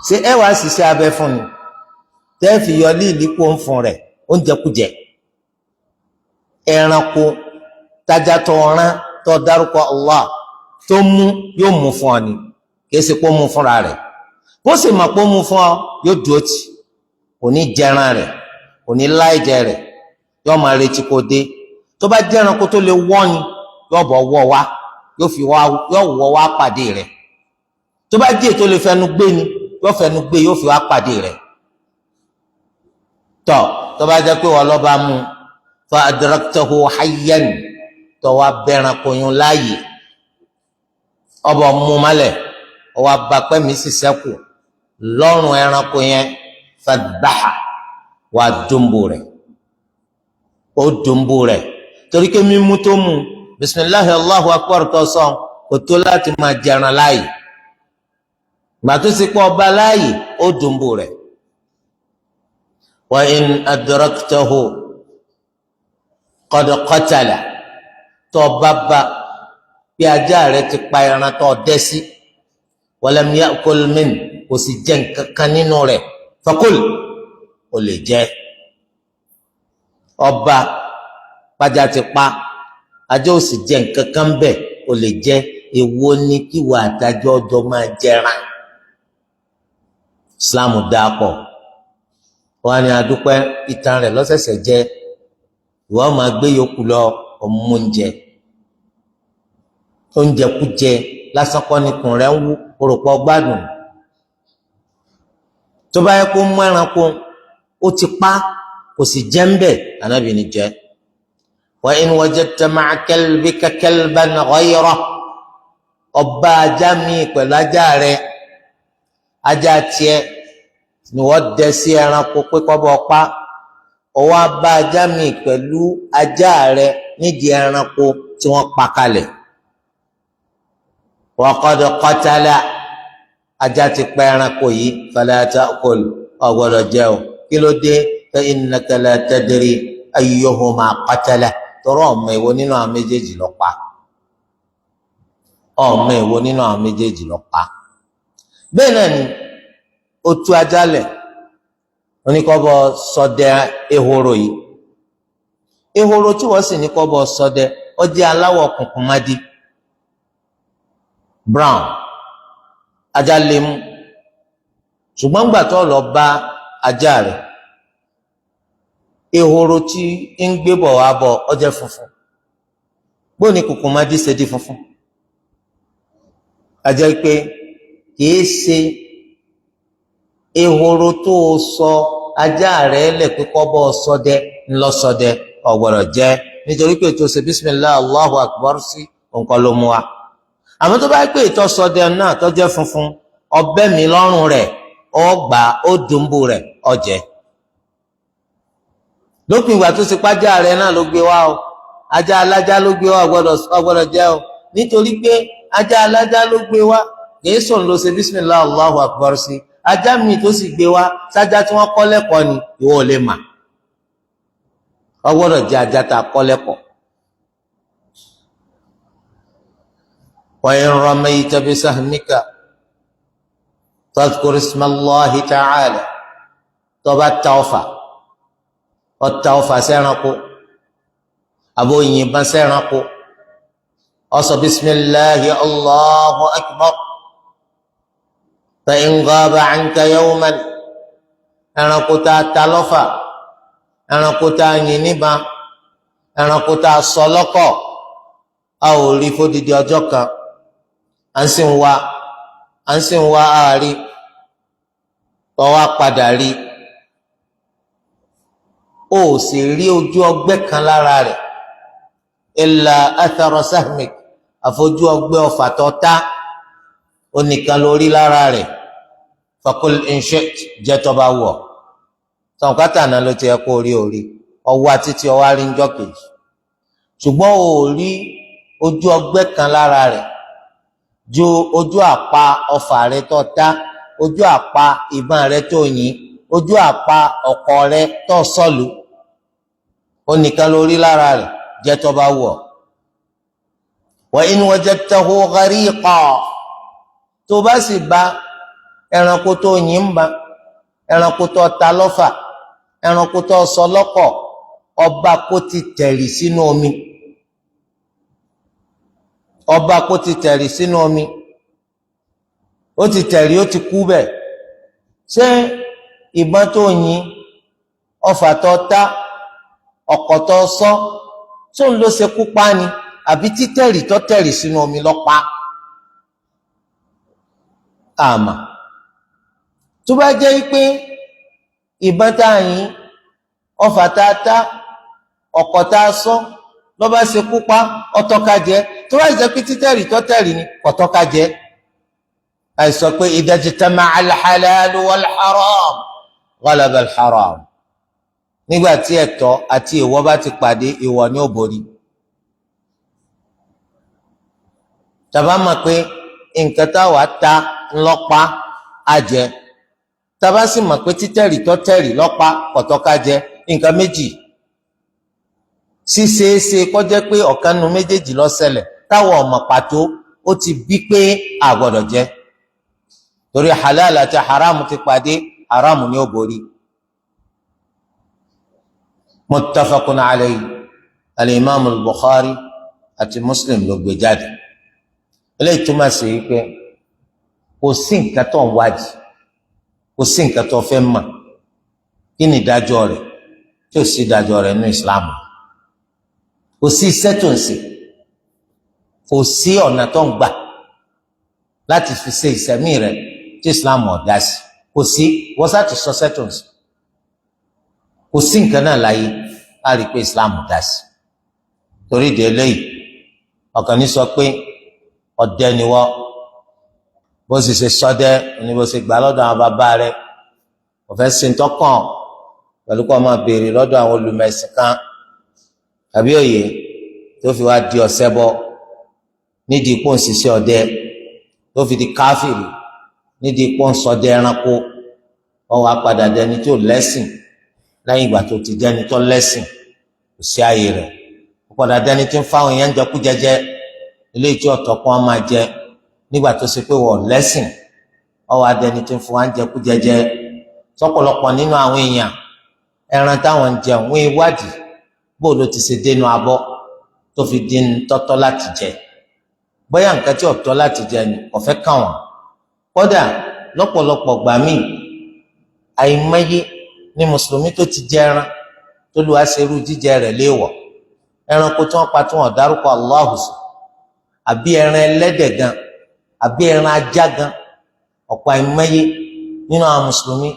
Ṣé ẹ wàá ṣiṣẹ́ abẹ fún ni tẹ́ fi yọ líìlí kó ń fún rẹ̀? Oúnjẹ kújẹ ẹranko tájà tó rán, tó dárúkọ Allah, tó mú, yóò mú fún ọ ni. Kìí ṣe kó mú fúnra rẹ̀. Bó sì mọ̀ pé ó mú fún ọ, yóò dúró tì, kò ní jẹran rẹ̀, kò ní láìjẹ rẹ̀, yóò máa retí kó dé. Tó bá jẹran kó tó lè wọ́ ni, yóò bọ̀ wọ́ wá, yóò fi wá, yóò wọ́ wá pàdé rẹ̀. Tó bá díẹ̀ tó lè fẹnu gbé ni, yóò fẹnu gbé, yóò fi wá pàdé rẹ̀. Tọ́ tó bá jẹ́ pé wọ́n lọ́ba mú, fa adraktahu hayyan, tó wá bẹ́ran koyún láàyè, ọbọ̀ mú malẹ̀, ọwọ́ abapẹ́ mi sì sẹ́kù lọ́rùn ẹranko yẹn, fadbaha, wà dùnbò rẹ̀, ó dùnbò rẹ̀. Torí pé mímú tó mú, bisimilahi Allahu akbar tó sọ, kò tó láti máa jẹran láàyè. Gbà tó sì pọ̀ ọba láàyè, ó dùnbò rẹ̀. Wa in adraktahu qad qatala, tó bá bá bí ajá rẹ̀ ti pa ẹran tó dẹ́ sí, walam ya'kul min, Kò sì jẹ nǹkan kan nínú rẹ̀, fakul, ó lè jẹ. Ọba pàjá ti pa ajá, ò sì jẹ nǹkan kan bẹ́ẹ̀, ó lè jẹ. Èwo ni kí wà àtàjọ ọjọ́ máa jẹran? Islam dáa pọ̀. Wọn ni adúpẹ́ ìtàn rẹ̀ lọ́sẹ̀sẹ̀ jẹ, ìwọ máa gbé yòókù lọ. Ọmú oúnjẹ, oúnjẹ kújẹ lásán kọ́ ni kùn rẹ̀ ń wú òrùpọ̀ gbádùn. Tó bá yẹ kó mú ẹranko, ó ti pa, kò sì jẹ́ ń bẹ̀, Ànábì ní jẹ́. Wa in wajadta ma'a kalbika kalban ghayrahu, ọba ajá mi pẹ̀lú ajá rẹ̀, ajá tiẹ̀ ni wọ́n dẹ sí ẹranko pé kọ́ bọ́ pa, ọwọ́ abá ajá mi pẹ̀lú ajá rẹ̀ nídìí ẹranko tí wọ́n pa kalẹ̀. Wa qad qatala, ajá ti pa ẹranko yìí, fala ta'kul, ò gbọ́dọ̀ jẹ o. Kí ló dé? Fa innaka la tadri ayyuhuma qatala, tọrọ ọmọ ìwo nínú àwọn méjèèjì ló pa, ọmọ ìwo nínú àwọn méjèèjì ló pa. Bẹ́ẹ̀ náà ni ó tú ajá lẹ̀, oníkọ́bọ̀ ṣọdẹ ehoro yìí. Ehoro tí wọ́n sì ní kọ́bọ̀ ṣọdẹ, ó jẹ́ aláwọ̀ kùnkùnmádì, brown. Ajá lè mú, ṣùgbọ́n gbà tó lọ bá ajá rẹ̀, ehoro tí ń gbé bọ̀ wá bọ̀, ó jẹ́ funfun. Bó ni kùnkùnmádì ṣe di funfun? Ajá pé kìí ṣe ehoro tó o sọ ajá rẹ̀ lẹ̀ pé kọ́ bọ́ ṣọdẹ ńlọ ṣọdẹ, ò gbọ́dọ̀ jẹ, nítorí pé tó ṣe bisimilahi Allahu akbar sí nǹkan ló mú wa. Àmọ́ tó bá pé ìtọ́ ṣọdẹ náà tó jẹ́ funfun, ọbẹ̀ mi lọ́rùn rẹ̀, ó gbà, ó dùnbù rẹ̀, ó jẹ. Lópin ìgbà tó ṣe pájá rẹ̀ náà ló gbé wá o, ajá alájá ló gbé wá, ò gbọ́dọ̀ jẹ o, nítorí pé ajá alájá ló gbé wá, kìí sùn ló ṣe bisimilahi Allahu akbar sí. Ajá mi tó sì gbé wá, sájá tí wọ́n kọ́ lẹ́kọ̀ọ́ ni, ìwọ ò lè mà. Ó gbọ́dọ̀ jẹ́ ajá tá a kọ́ lẹ́kọ̀ọ́. Wa in ramayta bisahmika fadhkur isma Allahi ta'ala. Tó bá ta ọfà, ọta ọfà sẹ́ranko àbò yìnbọn sẹ́ranko, ó sọ bisimilahi Allahu akbar. Fa in ghaba anka yawman, ẹranko tá a ta lọ́fà, ẹranko tá a yìn níbọn, ẹranko tá a sọ lọ́kọ̀, a ò rí fódìdí ọjọ́ kan, à ń sì ń wá, à ń sì ń wá, àárí, tọ́wọ́ padà rí, o ò sì rí ojú ọgbẹ́ kan lára rẹ̀, illa athara sahmik, àfojú ọgbẹ́ ọfà tó ta ó nìkan ló rí lára rẹ̀, fakul in shi't, jẹ́ tó bá wọ̀. Sọ̀nkátà náà ló ti yẹ kó rí orí ọwọ́ àtìtì ọwọ́ àríńjọ́ kejì, ṣùgbọ́n o ò rí ojú ọgbẹ́ kan lára rẹ̀ ju ojú àpá ọfà rẹ̀ tó ta, ojú àpá ìbọn rẹ̀ tó yìn, ojú àpá ọ̀kọ̀ rẹ̀ tó sọ̀lù, ó nìkan ló rí lára rẹ̀, jẹ́ tó bá wọ̀. Wa in wajadtahu ghariqa, tó bá sì bá ẹranko tó yìn ń ba, ẹranko tó ta lọ́fà, ẹranko tó sọ lọ́kọ̀, ọba kó ti tẹ̀rì sínú omi, ọba kó ti tẹ̀rì sínú omi, ó ti tẹ̀rì, ó ti kú bẹ́ẹ̀. Ṣé ìbọn tó yìn, ọfà tó ta, ọ̀kọ̀ tó sọ, tó ń lọ ṣekú pa ni, àbí títẹ̀rì tó tẹ̀rì sínú omi lọ́pa? Àmà tó bá jẹ́ pé ìbọn tá a yìn, ọfà tá a ta, ọ̀kọ̀ tá a sọ lọ́ba ṣekú pa, ọtọ́ka jẹ. Tó bá jẹ́ pé títẹ̀rì tó tẹ̀rì ni, ọ̀tọ́ka jẹ. Àìsọ pé idha ijtama'a al-halalu wal-haram ghalaba al-haram, nígbà tí ẹ̀tọ́ àti ìwọ bá ti pàdé, ìwọ ni ó borí. Tàbá mọ̀ pé nǹkan táwa ta ńlọ́pa á jẹ, tàbá sì mọ̀ pé títẹ̀rì tó tẹ̀rì lọ́pa, kọ̀tọ́ka jẹ. Nǹkan méjì ṣíṣeéṣe kọjá pé ọ̀kan nu méjèèjì ló ṣẹlẹ̀ táwọn ọmọ pàtó, ó ti bí pé a gbọ́dọ̀ jẹ. Torí halal àti haram ti pàdé, haram ni ó borí. Muttafaqun alayhi, alimami Bukhari àti Muslim ló gbé jáde. Eléyìí túmọ̀ sí pé kò sí nǹkan tó ń wádìí, kò sí nǹkan tó fẹ́ mọ̀ kí ni ìdájọ́ rẹ̀ tí ò sí ìdájọ́ rẹ̀ nínú Islam. Kò sí iṣẹ́ tó ń ṣe, kò sí ọ̀nà tó ń gbà láti fi ṣe ìsẹ̀mí rẹ̀ tí Islam ò dá sí. Kò sí. Wọ́n sá ti sọ iṣẹ́ tó ń ṣe, kò sí nǹkan náà láyé á rí i pé Islam dá sí. Torí ìdí eléyìí, ọ̀kan ní sọ pé ọdẹ ni wọ́n, bó sì ṣe sọdẹ ní bó ṣe gbà lọ́dọ̀ àwọn bàbá rẹ̀, kò fẹ́ sin tọkàn pẹ̀lú kó máa béèrè lọ́dọ̀ àwọn olùmẹ̀sìn kan tàbí òye tó fi wá di ọ̀sẹ̀ bọ nídìí pò ń ṣiṣẹ́ ọdẹ, tó fi di káfìrì nídìí pò ń ṣọdẹ ẹranko. Wọ́n wá padà dẹni tó lẹ́sìn lẹ́yìn ìgbà tó ti dẹni tó lẹ́sìn, kò sí ààyè rẹ̀. Ó padà dẹni tí ń fáwọn èèyàn jẹkújẹjẹ, eléyìí tí ọ̀tọ̀ kan máa jẹ nígbà tó ṣe pé wọ́n lẹ́sìn. Wọ́n wá dẹni tí ń fún wa ń jẹkújẹjẹ. Sọ́pọ̀lọpọ̀ nínú àwọn èèyàn, ẹran táwọn ń jẹun, wọ́n ìwádìí bó ló ti ṣe dénú abọ́ tó fi di tọ́tọ́ láti jẹ. Bóyá nǹkan tí ọ̀tọ̀ láti jẹ ni kò fẹ́ kàn wọ́n. Kódà lọ́pọ̀lọpọ̀ gbà míì, àìmọye ní mùsùlùmí tó ti jẹ ẹran tó lù wá ṣerú jíjẹ rẹ̀ léèwọ̀, ẹranko tí wọ́n pa tí wọ́n dárúkọ Allahu sí, àbí ẹran ẹlẹ́dẹ̀ gan, àbí ẹran ajá gan. Ọ̀pọ̀ àìmọye nínú àwọn mùsùlùmí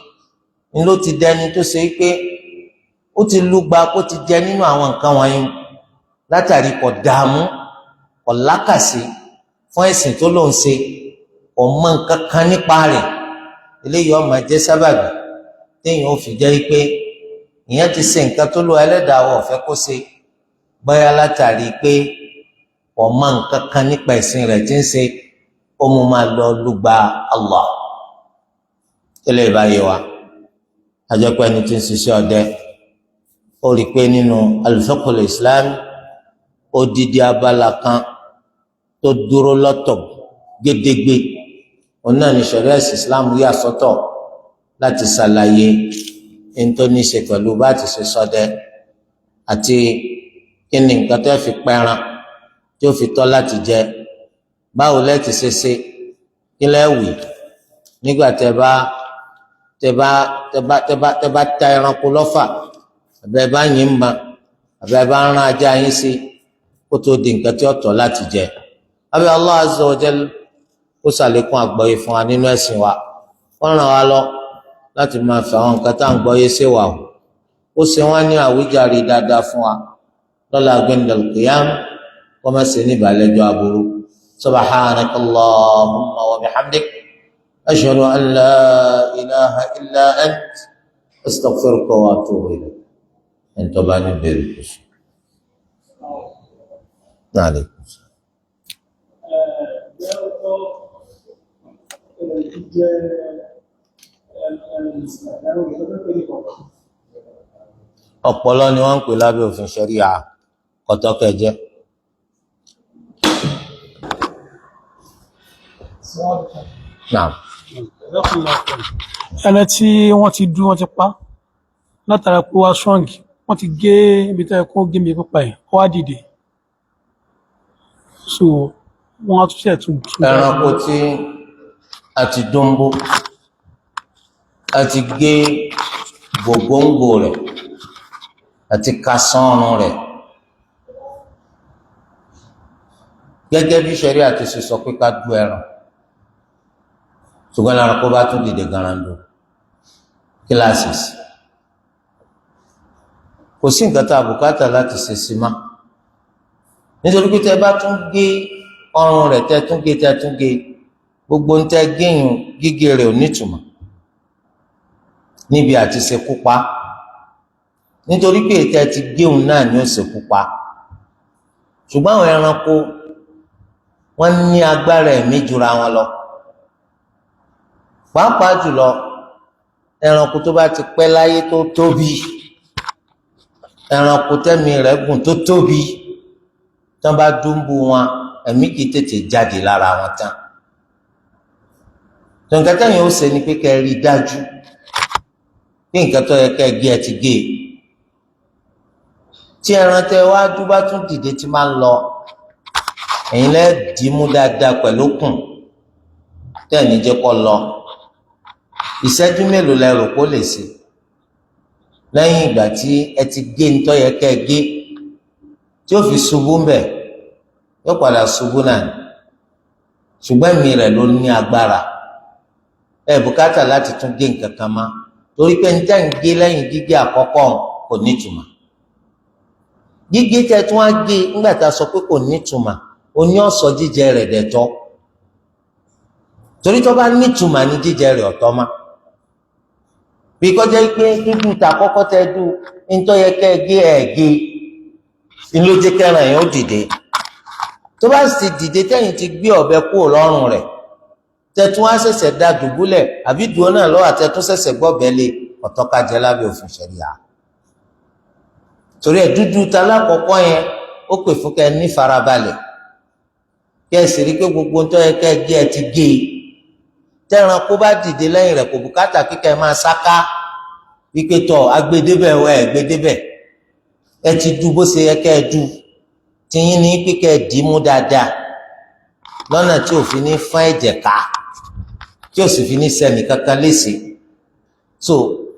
ni ló ti dẹni tó ṣe pé ó ti lúgba kó ti jẹ nínú àwọn nǹkan wọ̀nyí, látàrí kò dààmú, kò lákàsí fún ẹ̀sìn tó lóun ṣe, kò mọ nǹkan kan nípa rẹ̀. Eléyìí ó máa jẹ́ sábàbí téèyàn ó fi jẹ́ pé ìyẹn ti ṣe nǹkan tó lò ẹlẹ́dàá wọ̀ fẹ́ kó ṣe, bóyá látàrí pé kò mọ nǹkan kan nípa ẹ̀sìn rẹ̀ tí ń ṣe, ó mú máa lọ lúgba Allah. Tẹ́lẹ̀ ìbáyé wa, àjẹpẹ́ ẹni tí ń ṣiṣẹ́ ọdẹ, ó rí i pé nínú al-fiqhul islami, odidi abala kan tó dúró lọ́tọ̀ gédégbé, òun náà ní ṣẹ̀ríà Islam yà sọ́tọ̀ láti ṣàlàyé ní tó ní ṣe pẹ̀lú bá ti ṣe ṣọdẹ, àti kí ni nǹkan tó fi pẹran tí ó fi tọ́ láti jẹ, báwo lẹ ti ṣe ṣe, kí lẹ wì nígbà tẹ́ bá tẹ́ bá tẹ́ bá tẹ́ bá tẹ́ bá ta ẹranko lọ́fà, àbẹ bá yín ń ba, àbẹ bá ń rán ajá yín sí, kó tó di nǹkan tí ó tọ́ láti jẹ. Abẹ́ Allah azza wa jal kó ṣàlékún àgbọ́yé fún wa nínú ẹ̀sìn wa, wọ́n ràn wá lọ láti máa fi àwọn nǹkan tá à ń gbọ́yé sí wa o, ó ṣe wọ́n ní àwíjàre dáadáa fún wa lọ́la gbẹ̀ndẹ̀l qiyam, kó má ṣe ní ìbàlẹ́jọ́ aburú. Subhanaka Allahumma wa bihamdik, ashhadu an la ilaha illa ant, astaghfiruka wa atubu ilayk. Ẹni tó bá ní bèrè kò sí. Alaikum. Ǹjẹ́ ó tọ́ jíjẹ ẹ̀rọ ìtọ́jú ní kọ̀ọ̀kan? Ọpọlọ ni wọ́n ń pè lábẹ́ òfin ṣẹríà, kọtọkẹjẹ. Naam. Ẹni tí wọ́n ti dú, wọ́n ti pa látara pé wá strong, wọ́n ti gé ibi tó yẹ kó gé mi pípa ẹ̀, ó wá dìde, so wọ́n á tún ṣe tún tún. Ẹranko tí a ti dúnbú, a ti gé gògóńgò rẹ̀, àti kasánrun rẹ̀, gẹ́gẹ́ bí ṣẹ̀ríà ti ṣe sọ pé ká du ẹran, ṣùgbọ́n ẹranko bá tún dìde garando, kíláàsì sí kò sí nǹkan tá a bùkátà láti ṣe sí ma, nítorí pé tẹ́ bá tún gé ọrùn rẹ̀, tẹ́ tún gé, tẹ́ tún gé, gbogbo ń tẹ́ géyìn, gígé rẹ̀ ò nítumọ̀ níbi àti ṣekú pa, nítorí pé tẹ́ ti géun náà ni ó ṣekú pa. Ṣùgbọ́n àwọn ẹranko, wọ́n ní agbára ẹ̀mí jura wọn lọ, pàápàá jùlọ ẹranko tó bá ti pẹ́ láyé tó tóbi, ẹranko tẹ́mi rẹ̀ gùn tó tóbi, tán bá dúnbù wọn, ẹ̀mí kì í tètè jáde lára wọn tán. Tó nǹkan tẹ́yìn ó ṣe ni pé kẹ́ ẹ rí i dájú pé nǹkan tó yẹ kẹ́ ẹ gé ẹ ti gé e. Tí ẹran tẹ wá dú bá tún dìde tí máa ń lọ, ẹ̀yin lẹ́ dìímú dáadáa pẹ̀lú kùn tẹ́ ẹ̀ ní jẹ́ kó lọ. Ìṣẹ́jú mélòó lẹ rò kó lè ṣe lẹ́yìn ìgbà tí ẹ ti gé ní tó yẹ kẹ́ ẹ gé tí ó fi ṣubú ń bẹ̀? Yóò padà ṣubú náà ni, ṣùgbọ́n ẹ̀mí rẹ̀ ló ní agbára. Ẹ bùkátà láti tún gé nǹkan kan mọ́, torí pé ní tẹ́ ń gé lẹ́yìn gígé àkọ́kọ́ kò nítumọ̀. Gígé tẹ́ tún á gé nígbà tá a sọ pé kò nítumọ̀, ó ní ọ̀sọ́ jíjẹ rẹ̀ dẹ̀tọ́, torí tó bá nítumọ̀ ní jíjẹ rẹ̀ ọ̀tọ́ má. Bí kọjá pé dúdú ta kọ́kọ́ tẹ́ dú nítorí yẹ kẹ́ gé ẹ̀ gé ńlójé kẹran yẹn ó dìde. Tó bá sì dìde, tẹ́yìn ti gbé ọ̀bẹ kúrò lọ́rùn rẹ̀, tẹ̀tún á ṣẹ̀ṣẹ̀ da dùbúlẹ̀ àbí dùn náà lọ́wọ́, àtẹ̀tún ṣẹ̀ṣẹ̀ gbọ́bẹ̀ lé, ọ̀tọ́kájẹ́ lábẹ́ òfin ṣẹ̀ríà. Torí ẹ̀ dúdú ta lákọ̀ọ́kọ́ yẹn ó pè fún kẹ́ ní farabalẹ̀, kẹ́ ẹ sì rí pé gbogbo ntọ́ yẹ kẹ́ gé ẹ ti gé e. Tẹ́ran kó bá dìde lẹ́yìn rẹ̀, kò bùkátà kíkẹ́ máa sáká wípé tọ́ agbedébẹ̀ ẹ gbedébẹ̀, ẹ ti du bó ṣe yẹ kẹ́ ẹ du. Tiyín ní pé kẹ́ ẹ dì í mú dáadáa lọ́nà tí ò fi ní fọ́n ẹ̀jẹ̀ ká, tí ò sì fi ní sẹ́ni kankan léṣe. So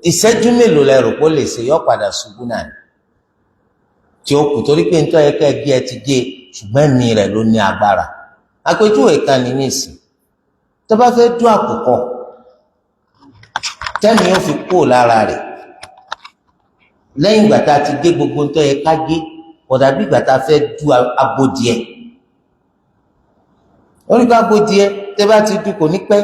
ìṣẹ́jú mélòó lẹ rò pé ó lè ṣe? Yọ padà ṣubú náà ni tí ó kù, torí pé nítorí ẹ kẹ́ ẹ gé ẹ ti gé, ṣùgbọ́n ẹ̀mí rẹ̀ ló ní agbára. Àpèjúwe kan ní nísìn, tó bá fẹ́ dún àkùkọ tẹ́mi ó fi kúrò lára rẹ̀ lẹ́yìn ìgbà tá a ti gé gbogbo nítorí ẹ ká gé, kò dàbí ìgbà tá a fẹ́ du abodìẹ. Orí ká abodìẹ tẹ́ bá ti du kò ní pẹ́,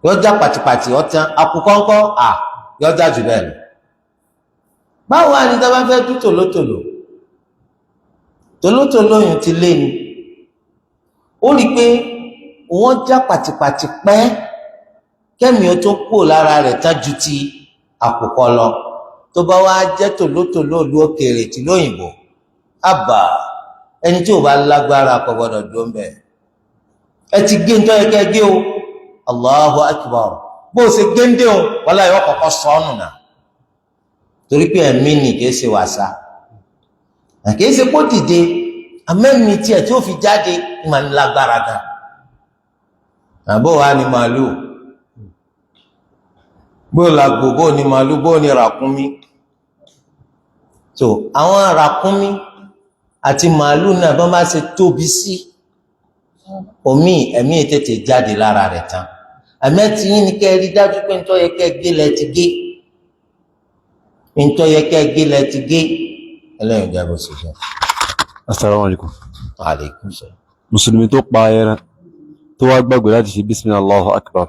yọjá pàtìpàtì ọtán. Àkùkọ ńkọ́? À yọjá jù bẹ́ẹ̀ lọ. Báwo wá ní tá a bá fẹ́ du tòlótòló? Tòlótòló yìí ti lé ni, ó rí i pé wọ́n já pàtìpàtì pẹ́ kẹ́mi ó tó kúrò lára rẹ̀ tán ju ti àkùkọ lọ. Tó bá wá jẹ́ tòlótòló ìlú òkèèrè tí lóyìnbó, àbà ẹni tí ò bá lágbára kò gbọdọ̀ dúró ń bẹ̀. Ẹ ti gé ń tọ́ yẹ kẹ́ gé o, Allahu akbar, bó o ṣe géńdé o, wàlá yọ kọ́kọ́ sọ́nù náà, torí pé ẹ̀mí ni kìí ṣe wàsá, kìí ṣe kó dìde, àmẹ́mi tiẹ̀ tí ó fi jáde máa ń lágbára gan. Àbó wa ni màálù, bó làgbò, bó ni màálù, bó ni ràkúnmí. So àwọn ràkúnmí àti màálù náà, bọ́n bá ṣe tóbi sí, omi ẹ̀mí tètè jáde lára rẹ̀ tán. Àmẹ́tí yín ni kẹ́ ẹ rí dájú pé ntọ́ yẹ kẹ́ ẹ gé lẹ ti gé, ntọ́ yẹ kẹ́ ẹ gé lẹ ti gé. Ẹlẹ́yìn ìjà bó ṣe jẹ́. Asalaamualeykum. Aleykum salaam. Mùsùlùmí tó pa ẹran tó wá gbàgbé láti ṣe bisimilahi Allahu akbar,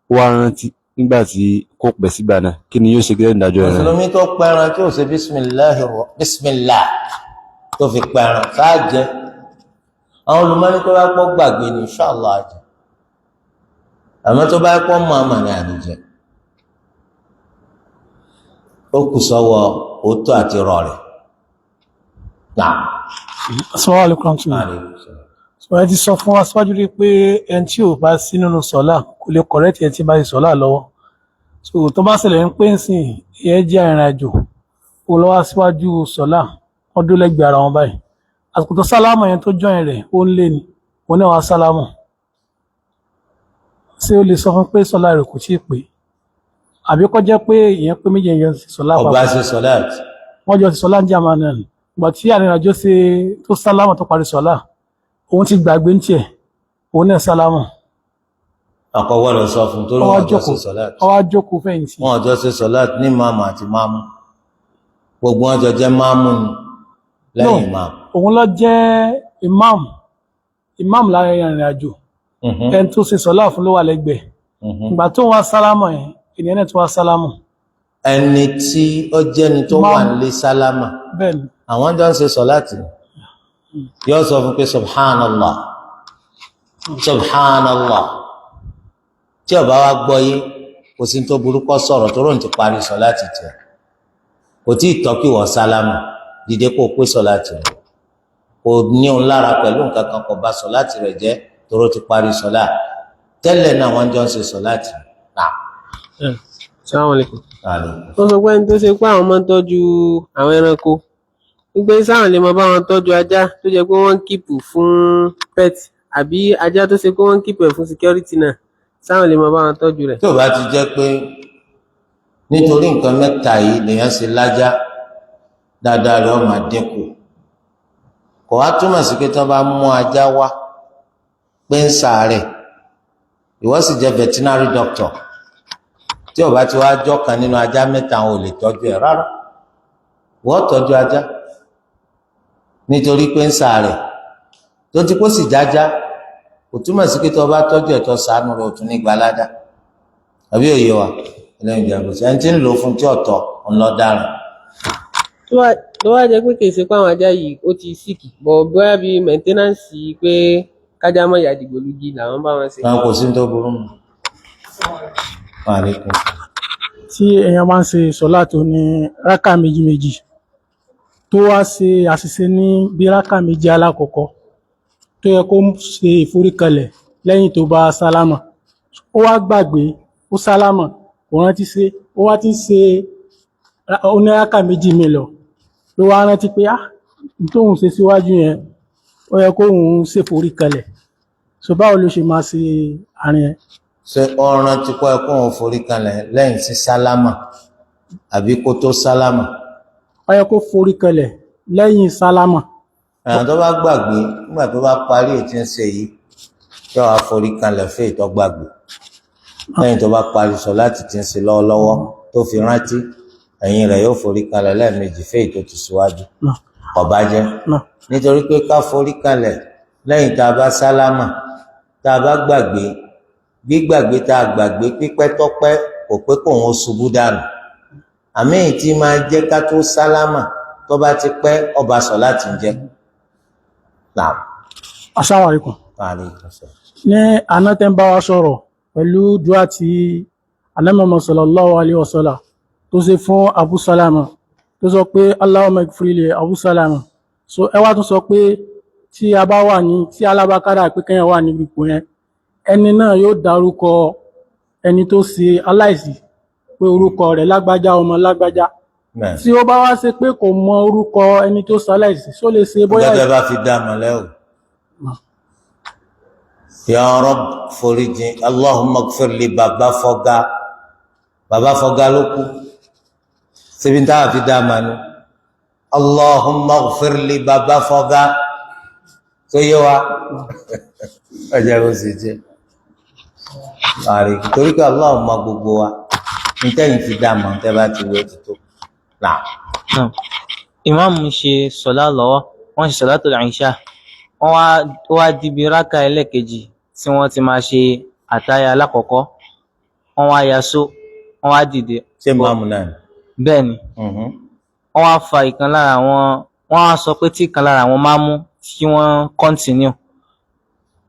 ó wá rántí nígbà tí kò pẹ́ sígbà náà, kí ni yóò ṣe gẹ́gẹ́ ìdájọ́ ẹran? Mùsùlùmí tó pẹran tí ò ṣe bisimilahi bisimilah tó fi pẹran sáàjẹ, àwọn olùmọ́ni tó bá pọ̀ gbàgbé ní inṣàlá àjẹ, àmọ́ tó bá pọ̀ mọ́ àmà ní àníjẹ, ó kù sọ́wọ́ òótọ́ àti rọrẹ̀ náà. Assalamu alaikum warahmatullahi. Sọ ẹ ti sọ fún wa síwájú rí pé ẹni tí ò bá sí nínú sọ́lá kò lè correct ẹni tí bá ṣe sọ́lá lọ́wọ́. So tó bá ṣẹlẹ̀ ń pé ń sìn ìyẹn jẹ́ arìnrìn àjò, ó lọ wá síwájú sọ́lá, wọ́n dó lẹ́gbẹ̀ẹ́ ara wọn báyìí. Àsìkò tó sálámù yẹn tó join rẹ̀, ó ń lé ni, òun náà wá sálámù. Ṣé ó lè sọ fún pé sọ́lá rẹ̀ kò tíì pé? Àbí kó jẹ́ pé ìyẹn pé méjì yẹn ṣe sọ́lá ọba papọ̀? Ṣe sọláàtì. Wọ́n jọ ti sọ́lá ń jàmá náà ni. Ìgbà tí arìnrìn àjò ṣe tó sálámù tó parí sọ́lá, òun ti gbàgbé ń tiẹ̀, òun náà sálámù. Àkọ́wọ́ sọ fún torí Ó wá wọn jọ ṣe jókòó. sọláàtì. Ó wá jókòó fẹ̀yìntì. Wọn jọ ṣe sọláàtì ní máàmù àti máàmù, gbogbo wọn jọ jẹ́ máàmù ni lẹ́yìn máàmù. Òun ló jẹ́ imam, imam láàrin arìnrìn àjò. Ẹni tó ṣe sọ́lá fún ló wà lẹ́gbẹ̀ẹ́. Ìgbà tó ń wá sálámù yẹn, ènìyàn náà tó wá sálámù. Ẹni tí ó jẹ́ni tó wà Máàmù. nílé sálámà. Bẹ́ẹ̀ ni. Àwọn jọ ń ṣe sọláàtì, yóò sọ fún pé subhanallah, subhanallah. Tí ó bá wa gbọ́ yé, kò sí tó burúkọ sọ̀rọ̀ tó rò ń ti parí sọláàtì tiẹ̀, kò tí ì tọ́ kí wọ́n sálámà, dìde kó o pé sọláàtì rẹ̀. Kò ní òun lára pẹ̀lú nǹkan kan, kò bá sọláàtì rẹ̀ jẹ́, tóró ti parí sọlá. Tẹ́lẹ̀ náà wọ́n jọ ń ṣe sọ̀láàtì náà. Assalamu alaikum. Wọ́n sọ pé ẹni tó ṣe pé àwọn máa ń tọ́jú àwọn ẹranko, wípé sáwọn lè máa bá wọn tọ́jú ajá tó jẹ́ pé wọ́n ń keep fún pet, àbí ajá tó ṣe pé wọ́n ń keep ẹ̀ fún security náà, sáwọn lè máa bá wọn tọ́jú rẹ̀. Tí ò bá ti jẹ́ pé nítorí nǹkan mẹ́ta yìí lèèyàn ṣe lájá, dáadáa rẹ̀ ó máa dínkù. Kò wá túmọ̀ sí pé tí wọ́n bá mú ajá wá pé ń ṣàárẹ̀, ìwọ sì jẹ́ veterinary doctor, tí ó bá ti wá jọ́ kan nínú ajá mẹ́ta, ò lè tọ́jú ẹ̀ rárá. Wọ́n tọ́jú ajá nítorí pé ń ṣàárẹ̀, tó ti kó sì jájá, kò túmọ̀ sí pé tí wọ́n bá tọ́jú ẹ̀ tó ṣàánú rẹ̀, ò tún ní gbalada. Àbí òye wa? Ẹlẹ́yìn ìjàmbá ẹni tí ń lò fún tí ọ̀tọ̀ ńlọ́daràn. Tó wá jẹ́ pé kì í ṣe pé àwọn ajá yìí ó ti sick, bọ̀ bóyá bíi maintenance pé kájá mọ́ ìyá dìgbòlugi làwọn bá wọn ṣe. Náà kò sí ní tó burú mọ́. Wàhálà. Tí èèyàn bá ń ṣe sọ́lá tó ní rákà méjì méjì, tó wá ṣe àṣìṣe ní bí rákà méjì alákọ̀ọ́kọ́ tó yẹ kó ṣe ìforíkalẹ̀ lẹ́yìn tó bá sálámà, ó wá gbàgbé, ó sálámà, kò rántí ṣe, ó wá ti ń ṣe ó ní rákà méjì mi lọ ló wá rántí pé ah, n tóun ṣe síwájú yẹn, ó yẹ kóun ṣèforíkalẹ̀. So báwo ló ṣe máa ṣe àárín yẹn? Ṣé ọ̀ràn ti kọ́ ẹ kó òun forí kanlẹ̀ lẹ́yìn sí sálámà àbí kó tó sálámà? Ó yẹ kó forí kanlẹ̀ lẹ́yìn sálámà. Àwọn tó bá gbàgbé nígbà tó bá parí ètí ń ṣe yìí, yóò wá forí kanlẹ̀ fún ìtọ́ gbàgbé lẹ́yìn tó bá parí sọ láti ti ń ṣe lọ́wọ́lọ́wọ́ tó fi rántí, ẹ̀yìn rẹ̀ yóò forí kanlẹ̀ lẹ́ẹ̀mejì fún èyí tó ti síwájú. Kò bá jẹ́ nítorí pé ká forí kanlẹ̀ lẹ́yìn tá a bá sálámà, tá a bá gbàgbé, gbígbàgbé tá a gbàgbé pípẹ́ tọ́pẹ́ kò pé kóun ó ṣubú dànù. Àmì èyí tí máa jẹ́ ká tó sálámà tó bá ti pẹ́, ọba sọ láti ń jẹ́. Naam. Assalamu alaikum. Alaikum salam. Ní àná tẹ́ ń bá wa sọ̀rọ̀ pẹ̀lú dùá tí Ànábì sallallahu alaihi wasallam tó ṣe fún Abu Salama, tó sọ pé Allahumma ighfir li Abu Salama. So ẹ wá tún sọ pé tí a bá wà ní tí alábákádà pé kẹ́yìn wà níbi ipò yẹn, ẹni náà yóò dárúkọ ẹni tó ṣe aláìsí pé orúkọ rẹ̀ lágbájá, ọmọ lágbájá. Tí ó bá wá ṣe pé kò mọ orúkọ ẹni tó ṣe aláìsí, só lè ṣe bóyá Gẹ́gẹ́ bá fi dá mọ̀lẹ́ o. Ya Rabb foríjìn, Allahumma ighfir li bàbá fọ́gá, bàbá fọ́gá ló kú. Síbi táwọn fi dá màá nu. Allahumma ighfir li bàbá fọ́gá. Tó yé wa? Ọjà ló sì jẹ́. Torí pé Allahumma gbogbo wa. Ntẹ́yìn fi dá màá tẹ́ bá ti wé ti tó. Náà. Ìmáàmù ṣe sọ̀lá lọ́wọ́, wọ́n ṣe sọ̀lá tó ìṣá, wọ́n wá di bí rákà ẹlẹ́ẹ̀kejì tí wọ́n ti máa ṣe àtáyà alákọ̀ọ́kọ́, wọ́n wá yaṣó, wọ́n wá dìde. Ṣé ìmáàmù náà ni? Bẹ́ẹ̀ ni. Wọ́n wá fa ìkan lára àwọn, wọ́n wá sọ pé tí ìkan lára àwọn máa mú kí wọ́n continue.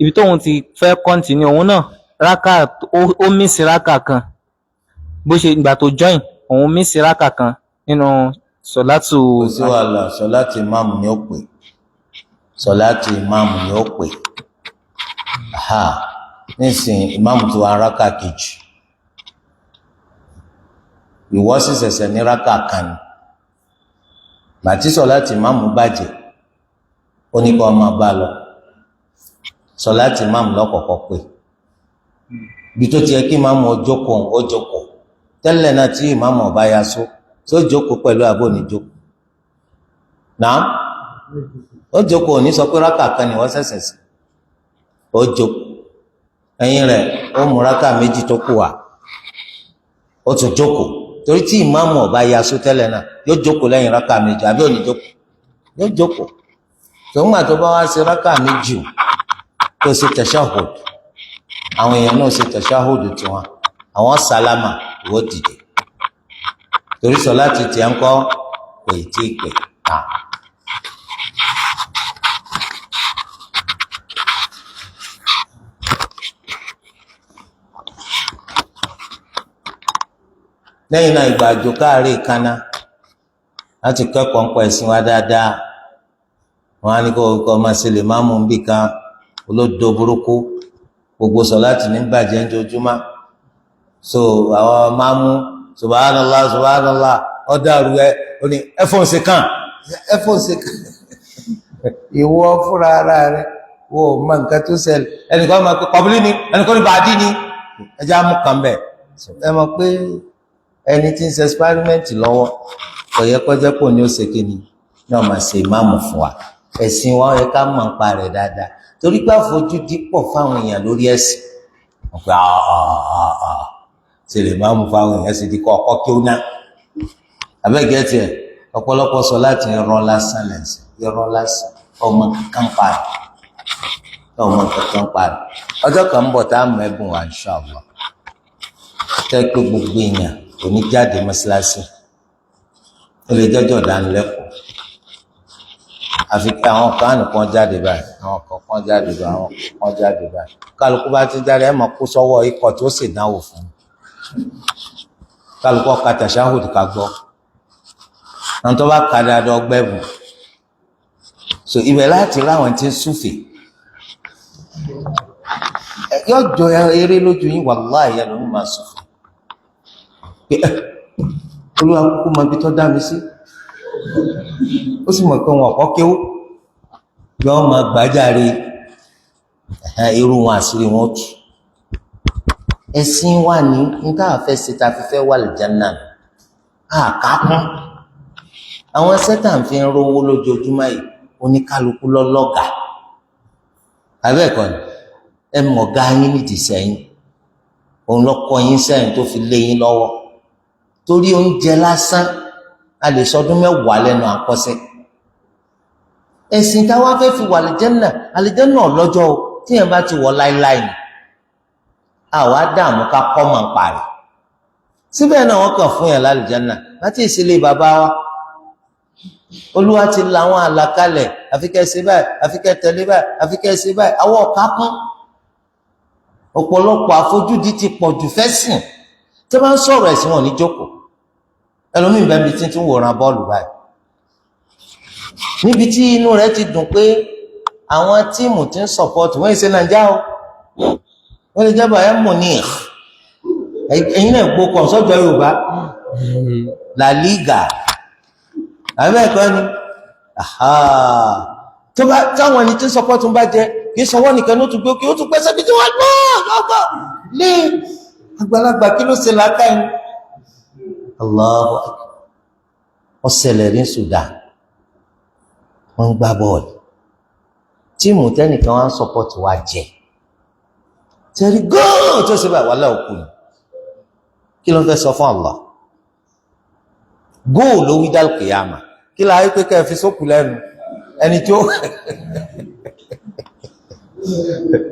Ibi tóun ti fẹ́ continue, òun náà rákà ó miss rákà kan. Bó ṣe ìgbà tó join, òun miss rákà kan nínú sọ̀látù. Kò sí wàhálà, sọ̀látù ìmáàmù ni ó pè. Sọ̀látù ìmáàmù ni ó pè. Nísìnyí ìmáàmù ti wà rákà kejì. Ìwọ sì ṣẹ̀ṣẹ̀ ní rákà kan ni. Bàtí sọ̀látù ìmáàmù bàjẹ́, ó ní kó máa bá lọ. Sọ̀látù ìmáàmù lọ́kọ̀ọ̀kọ̀ pè. Ibi tó ti yẹ kí ìmáàmù ó jókòó, ó jókòó. Tẹ́lẹ̀ náà tí ìmáàmù ọba ya só, tó jókòó pẹ̀lú àbò ní jókòó. Nàá, ó jókòó, ní sọ pé rákà kan ni wọ́n ṣẹ̀ṣẹ̀ sí. Ó jókòó. Ẹ̀yìn rẹ̀ ó mú rákà méjì tó kù wá. Ó tún jókòó. Torí tí ìmáàmù ọba ya só tẹ́lẹ̀ náà, yóò jókòó lẹ́yìn rákà méjì àbí ò ní jókòó. Yóò jókòó. Tòun tó bá wá sí rákà méjì tó ṣe tashahhud, àwọn èèyàn náà ṣe tashahhud tiwọn, àwọn sálámà, ìwọ dìde. Torí sọ láti tiẹ̀ ń kọ́ kò tí ì pè náà. Lẹ́yìn náà, ìgbà àjò káàárẹ̀ ìkànnà láti kẹ́kọ̀ọ́ ń pa ẹ̀sìn wa dáadáa. Wọn á ní kó kó máa ṣe lè má mú bí kan olódo burúkú. Gbogbo sọláàtì ní bàjẹ́ ńjojúmọ́. So àwọn máa mú subhanallah subhanallah ọ̀dàrú ẹ ó ní ẹfọ̀n ṣe kàn ẹfọ̀n ṣe kàn. Ìwọ fúnra ara rẹ wo mọ nǹkan tó ṣẹlẹ̀. Ẹnìkan máa pe kọ̀bílì ni, ẹnìkan ní bàdí ni, ẹjẹ́ á mú kàn bẹ̀. Ẹ mọ̀ pé ẹni tí ń ṣe experiment lọ́wọ́ kò yẹ kó jẹ́ pò ní ó ṣe kíni ní ó máa ṣe ìmáàmù fún wa. Ẹ̀sìn wa ó yẹ ká mọ̀ nípa rẹ̀ dáadáa, torí pé àfojúdi pọ̀ fáwọn èèyàn lórí ẹ̀sìn. Wọ́n pe ṣe lè máàmù fáwọn èèyàn sì di kọ́ ọkọ́ kí ó ná abẹ́gẹ́ tiẹ̀. Ọ̀pọ̀lọpọ̀ sọ láti irọ́ lásán lẹ́sìn, irọ́ lásán, ọmọ kankan parí, ọmọ kankan parí. Ọjọ́ kan ń bọ̀ tá a mọ ẹ̀bùn wa inshallah, tẹ́ pé gbogbo èèyàn kò ní jáde mọ́ṣáláṣí, ó lè jẹ́jọ́ ìdánilẹ́kọ̀ọ́, àfi kí àwọn kan nìkan jáde báyìí, àwọn kan kan jáde báyìí, àwọn kan jáde báyìí. Kálukú bá ti jáde, ẹ̀ mọ̀ kó sọ́wọ́ ikọ̀ tó sì dánwò fún un. Kálukú ọkà tàṣáhùd ká gbọ́, àwọn tó bá ka dáadáa ọgbẹ́ bù. So ibẹ̀ láti ráwọn tí ń súfè yóò jọ eré lójú yín, wàláhì ẹ̀ ló ń máa súfè pé olúwa kúkú mọ ibi tó dá mi sí, ó sì mọ̀ pé wọn kọ́ kéwú, yóò máa gbàjáre irú wọn, àṣírí wọn tù. Ẹ̀sìn wa ní níta àfẹ́ ṣe ta fi fẹ́ wà lìjánà àkákún. Àwọn sẹ́tà ń fi rówó lójoojúmọ́ yìí, oníkálukú lọ́lọ́gà abẹ́ẹ̀kọ́ ni ẹ mọ̀gá yín nídìí sẹ́yìn, òun lọ́kọ́ yín sẹ́yìn tó fi lé yín lọ́wọ́. Torí oúnjẹ lásán a lè sọdún 10 lẹ́nu àkọsẹ́. Ẹ̀sìn táwa fẹ́ fi wà àlìjẹ́nà, àlìjẹ́nà ọlọ́jọ́ o, tíyẹn bá ti wọ̀ láéláé ni àwa dààmú ká kọ́ mọ̀ ń parí. Síbẹ̀ náà wọ́n kàn fún yàn lálìjẹ́nà láti ìsílẹ̀ bàbá wa. Olúwa ti la àwọn àlàkalẹ̀, àfi kẹ́ ṣe báyìí, àfi kẹ́ tẹ̀lé báyìí, àfi kẹ́ ṣe báyìí. Àwọn ọ̀ká kún. Ọ̀pọ̀lọpọ̀ àfojúdi ti pọ̀ jù fẹ́sìn. Tí wọ́n bá ń sọ̀rọ̀ ẹ̀sìn wọn ní jókòó. Ẹlòmíì bẹ́ẹ̀ bí títí ń wòran bọ́ọ̀lù báyìí. Níbi tí inú rẹ̀ ti dùn pé àwọn tíìmù tí ń sọ̀pọ̀tù wọ́n ṣe Nàìjíríà o, wọ́n lè jẹ́ Bayern Munich, ẹ̀yin náà gbó kàn sọ́jọ́ Yorùbá La Liga àbẹ́ ẹ̀kọ́ ni tó bá táwọn ẹni tí ń sọpọ́tù bá jẹ kì í sọwọ́ nìkan ló tún gbé kí ó tún pẹ́sẹ́ bí tí wọ́n gbọ́ gbọ́ lé àgbàlagbà kí ló ṣe làákàyè. Allahu akbar. Ó ṣẹlẹ̀ ní Sudan, wọ́n ń gbá bọ́ọ̀lù, tíìmù tẹ́nìkan wá ń sọpọ́tù wa jẹ tẹ́rí góò tó ṣe báyìí, wàhálà òkú ni. Kí ló ń fẹ́ sọ fún Allah? Góò ló wí dálùkìyàmà, kí la ayé pé kẹ́ ẹ fi sókù lẹ́nu ẹni tí ó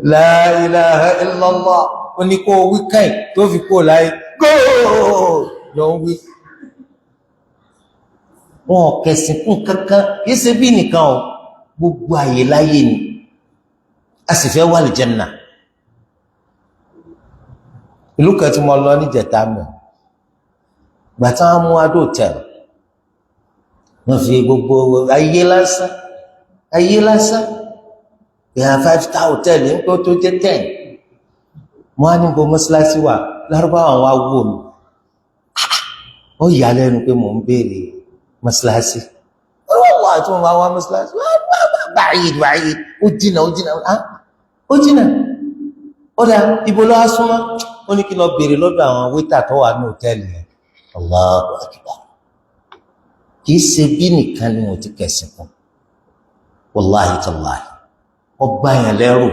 la ilaha illallah, ó ní kó wí káì tó fi kó láyé, góò ló ń wí. Wọn ò kẹsìn kún kankan, kì í ṣe bí nìkan o, gbogbo àyè láyé ni a sì fẹ́ wà lìjẹ́nà. Ìlú kan tí mo lọ níjẹta mọ gbàtà wọn mú adó tẹl, wọn fi gbogbo ayé lásán, ayé lásán ìhà 5-star hotel ń pẹ́ tó jẹ́ 10. Mo á ní bo mọ́ṣáláṣí wà lárúbáwá wa wò mí, ó yà lẹ́nu pé mò ń béèrè mọ́ṣáláṣí. Wọ́n wà tí wọ́n bá wá mọ́ṣáláṣí báyìí báyìí, ó jìnà ó jìnà ó jìnà. Ó dà ibo lọ́wọ́ súnmọ́, ó ní kí lọ béèrè lọ́dọ̀ àwọn wétà tó wà ní hòtẹ́ẹ̀lì yẹn. Allahu akbar. Kì í ṣe bí nìkan ni mo ti kẹ̀sìn kan, wàláhì tàláhì ọba yẹn lẹ́rù.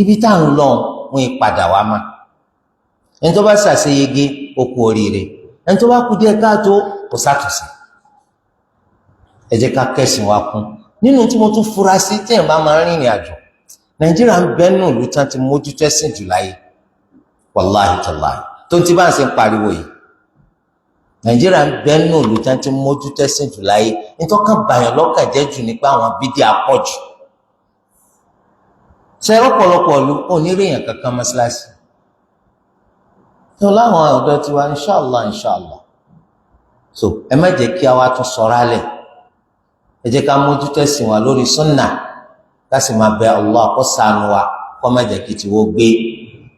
Ibi tá à ń lọ wọn padà wá má. Ẹni tó bá ṣàṣeyege ó kú oríire, ẹni tó bá kú díẹ̀ káàtó kò ṣàtúnṣe. Ẹ jẹ́ ká kẹ̀sìn wa kún. Nínú tí mo tún fura sí, tí ẹ̀ bá máa rìnrìn àjò, Nàìjíríà ń bẹ́ẹ̀ nù lù tán ti mójútó ẹ̀sìn jù láyé, wàláhì tàláhì tó ń ti bá ń ṣe ń pariwo yìí. Nàìjíríà ń bẹ́ẹ̀ nù lù tán ti mójútó ẹ̀sìn jù láyé. Nítọ́kàn bàyàn lọ́kàn jẹ́ jù nípa àwọn bídí àpọ̀jù. Ṣe ọ̀pọ̀lọpọ̀ lu onírèèyàn kankan mọ́ṣáláṣí tó láwọn ọ̀dọ́ tiwa, inṣàlá inṣàlá. So ẹ má jẹ́ kí a wá tún sọ̀rọ̀ alẹ̀, ẹ jẹ́ ká mójútó ẹ̀sìn wa lórí súnà, ká sì máa bẹ Allah kó ṣàánú wa, kó má jẹ́ kí tiwọ́ gbé.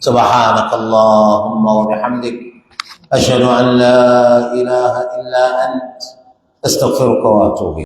Subhanaka Allahumma wa bihamdik ashhadu an la ilaha illa ant astaghfiruka wa atubu.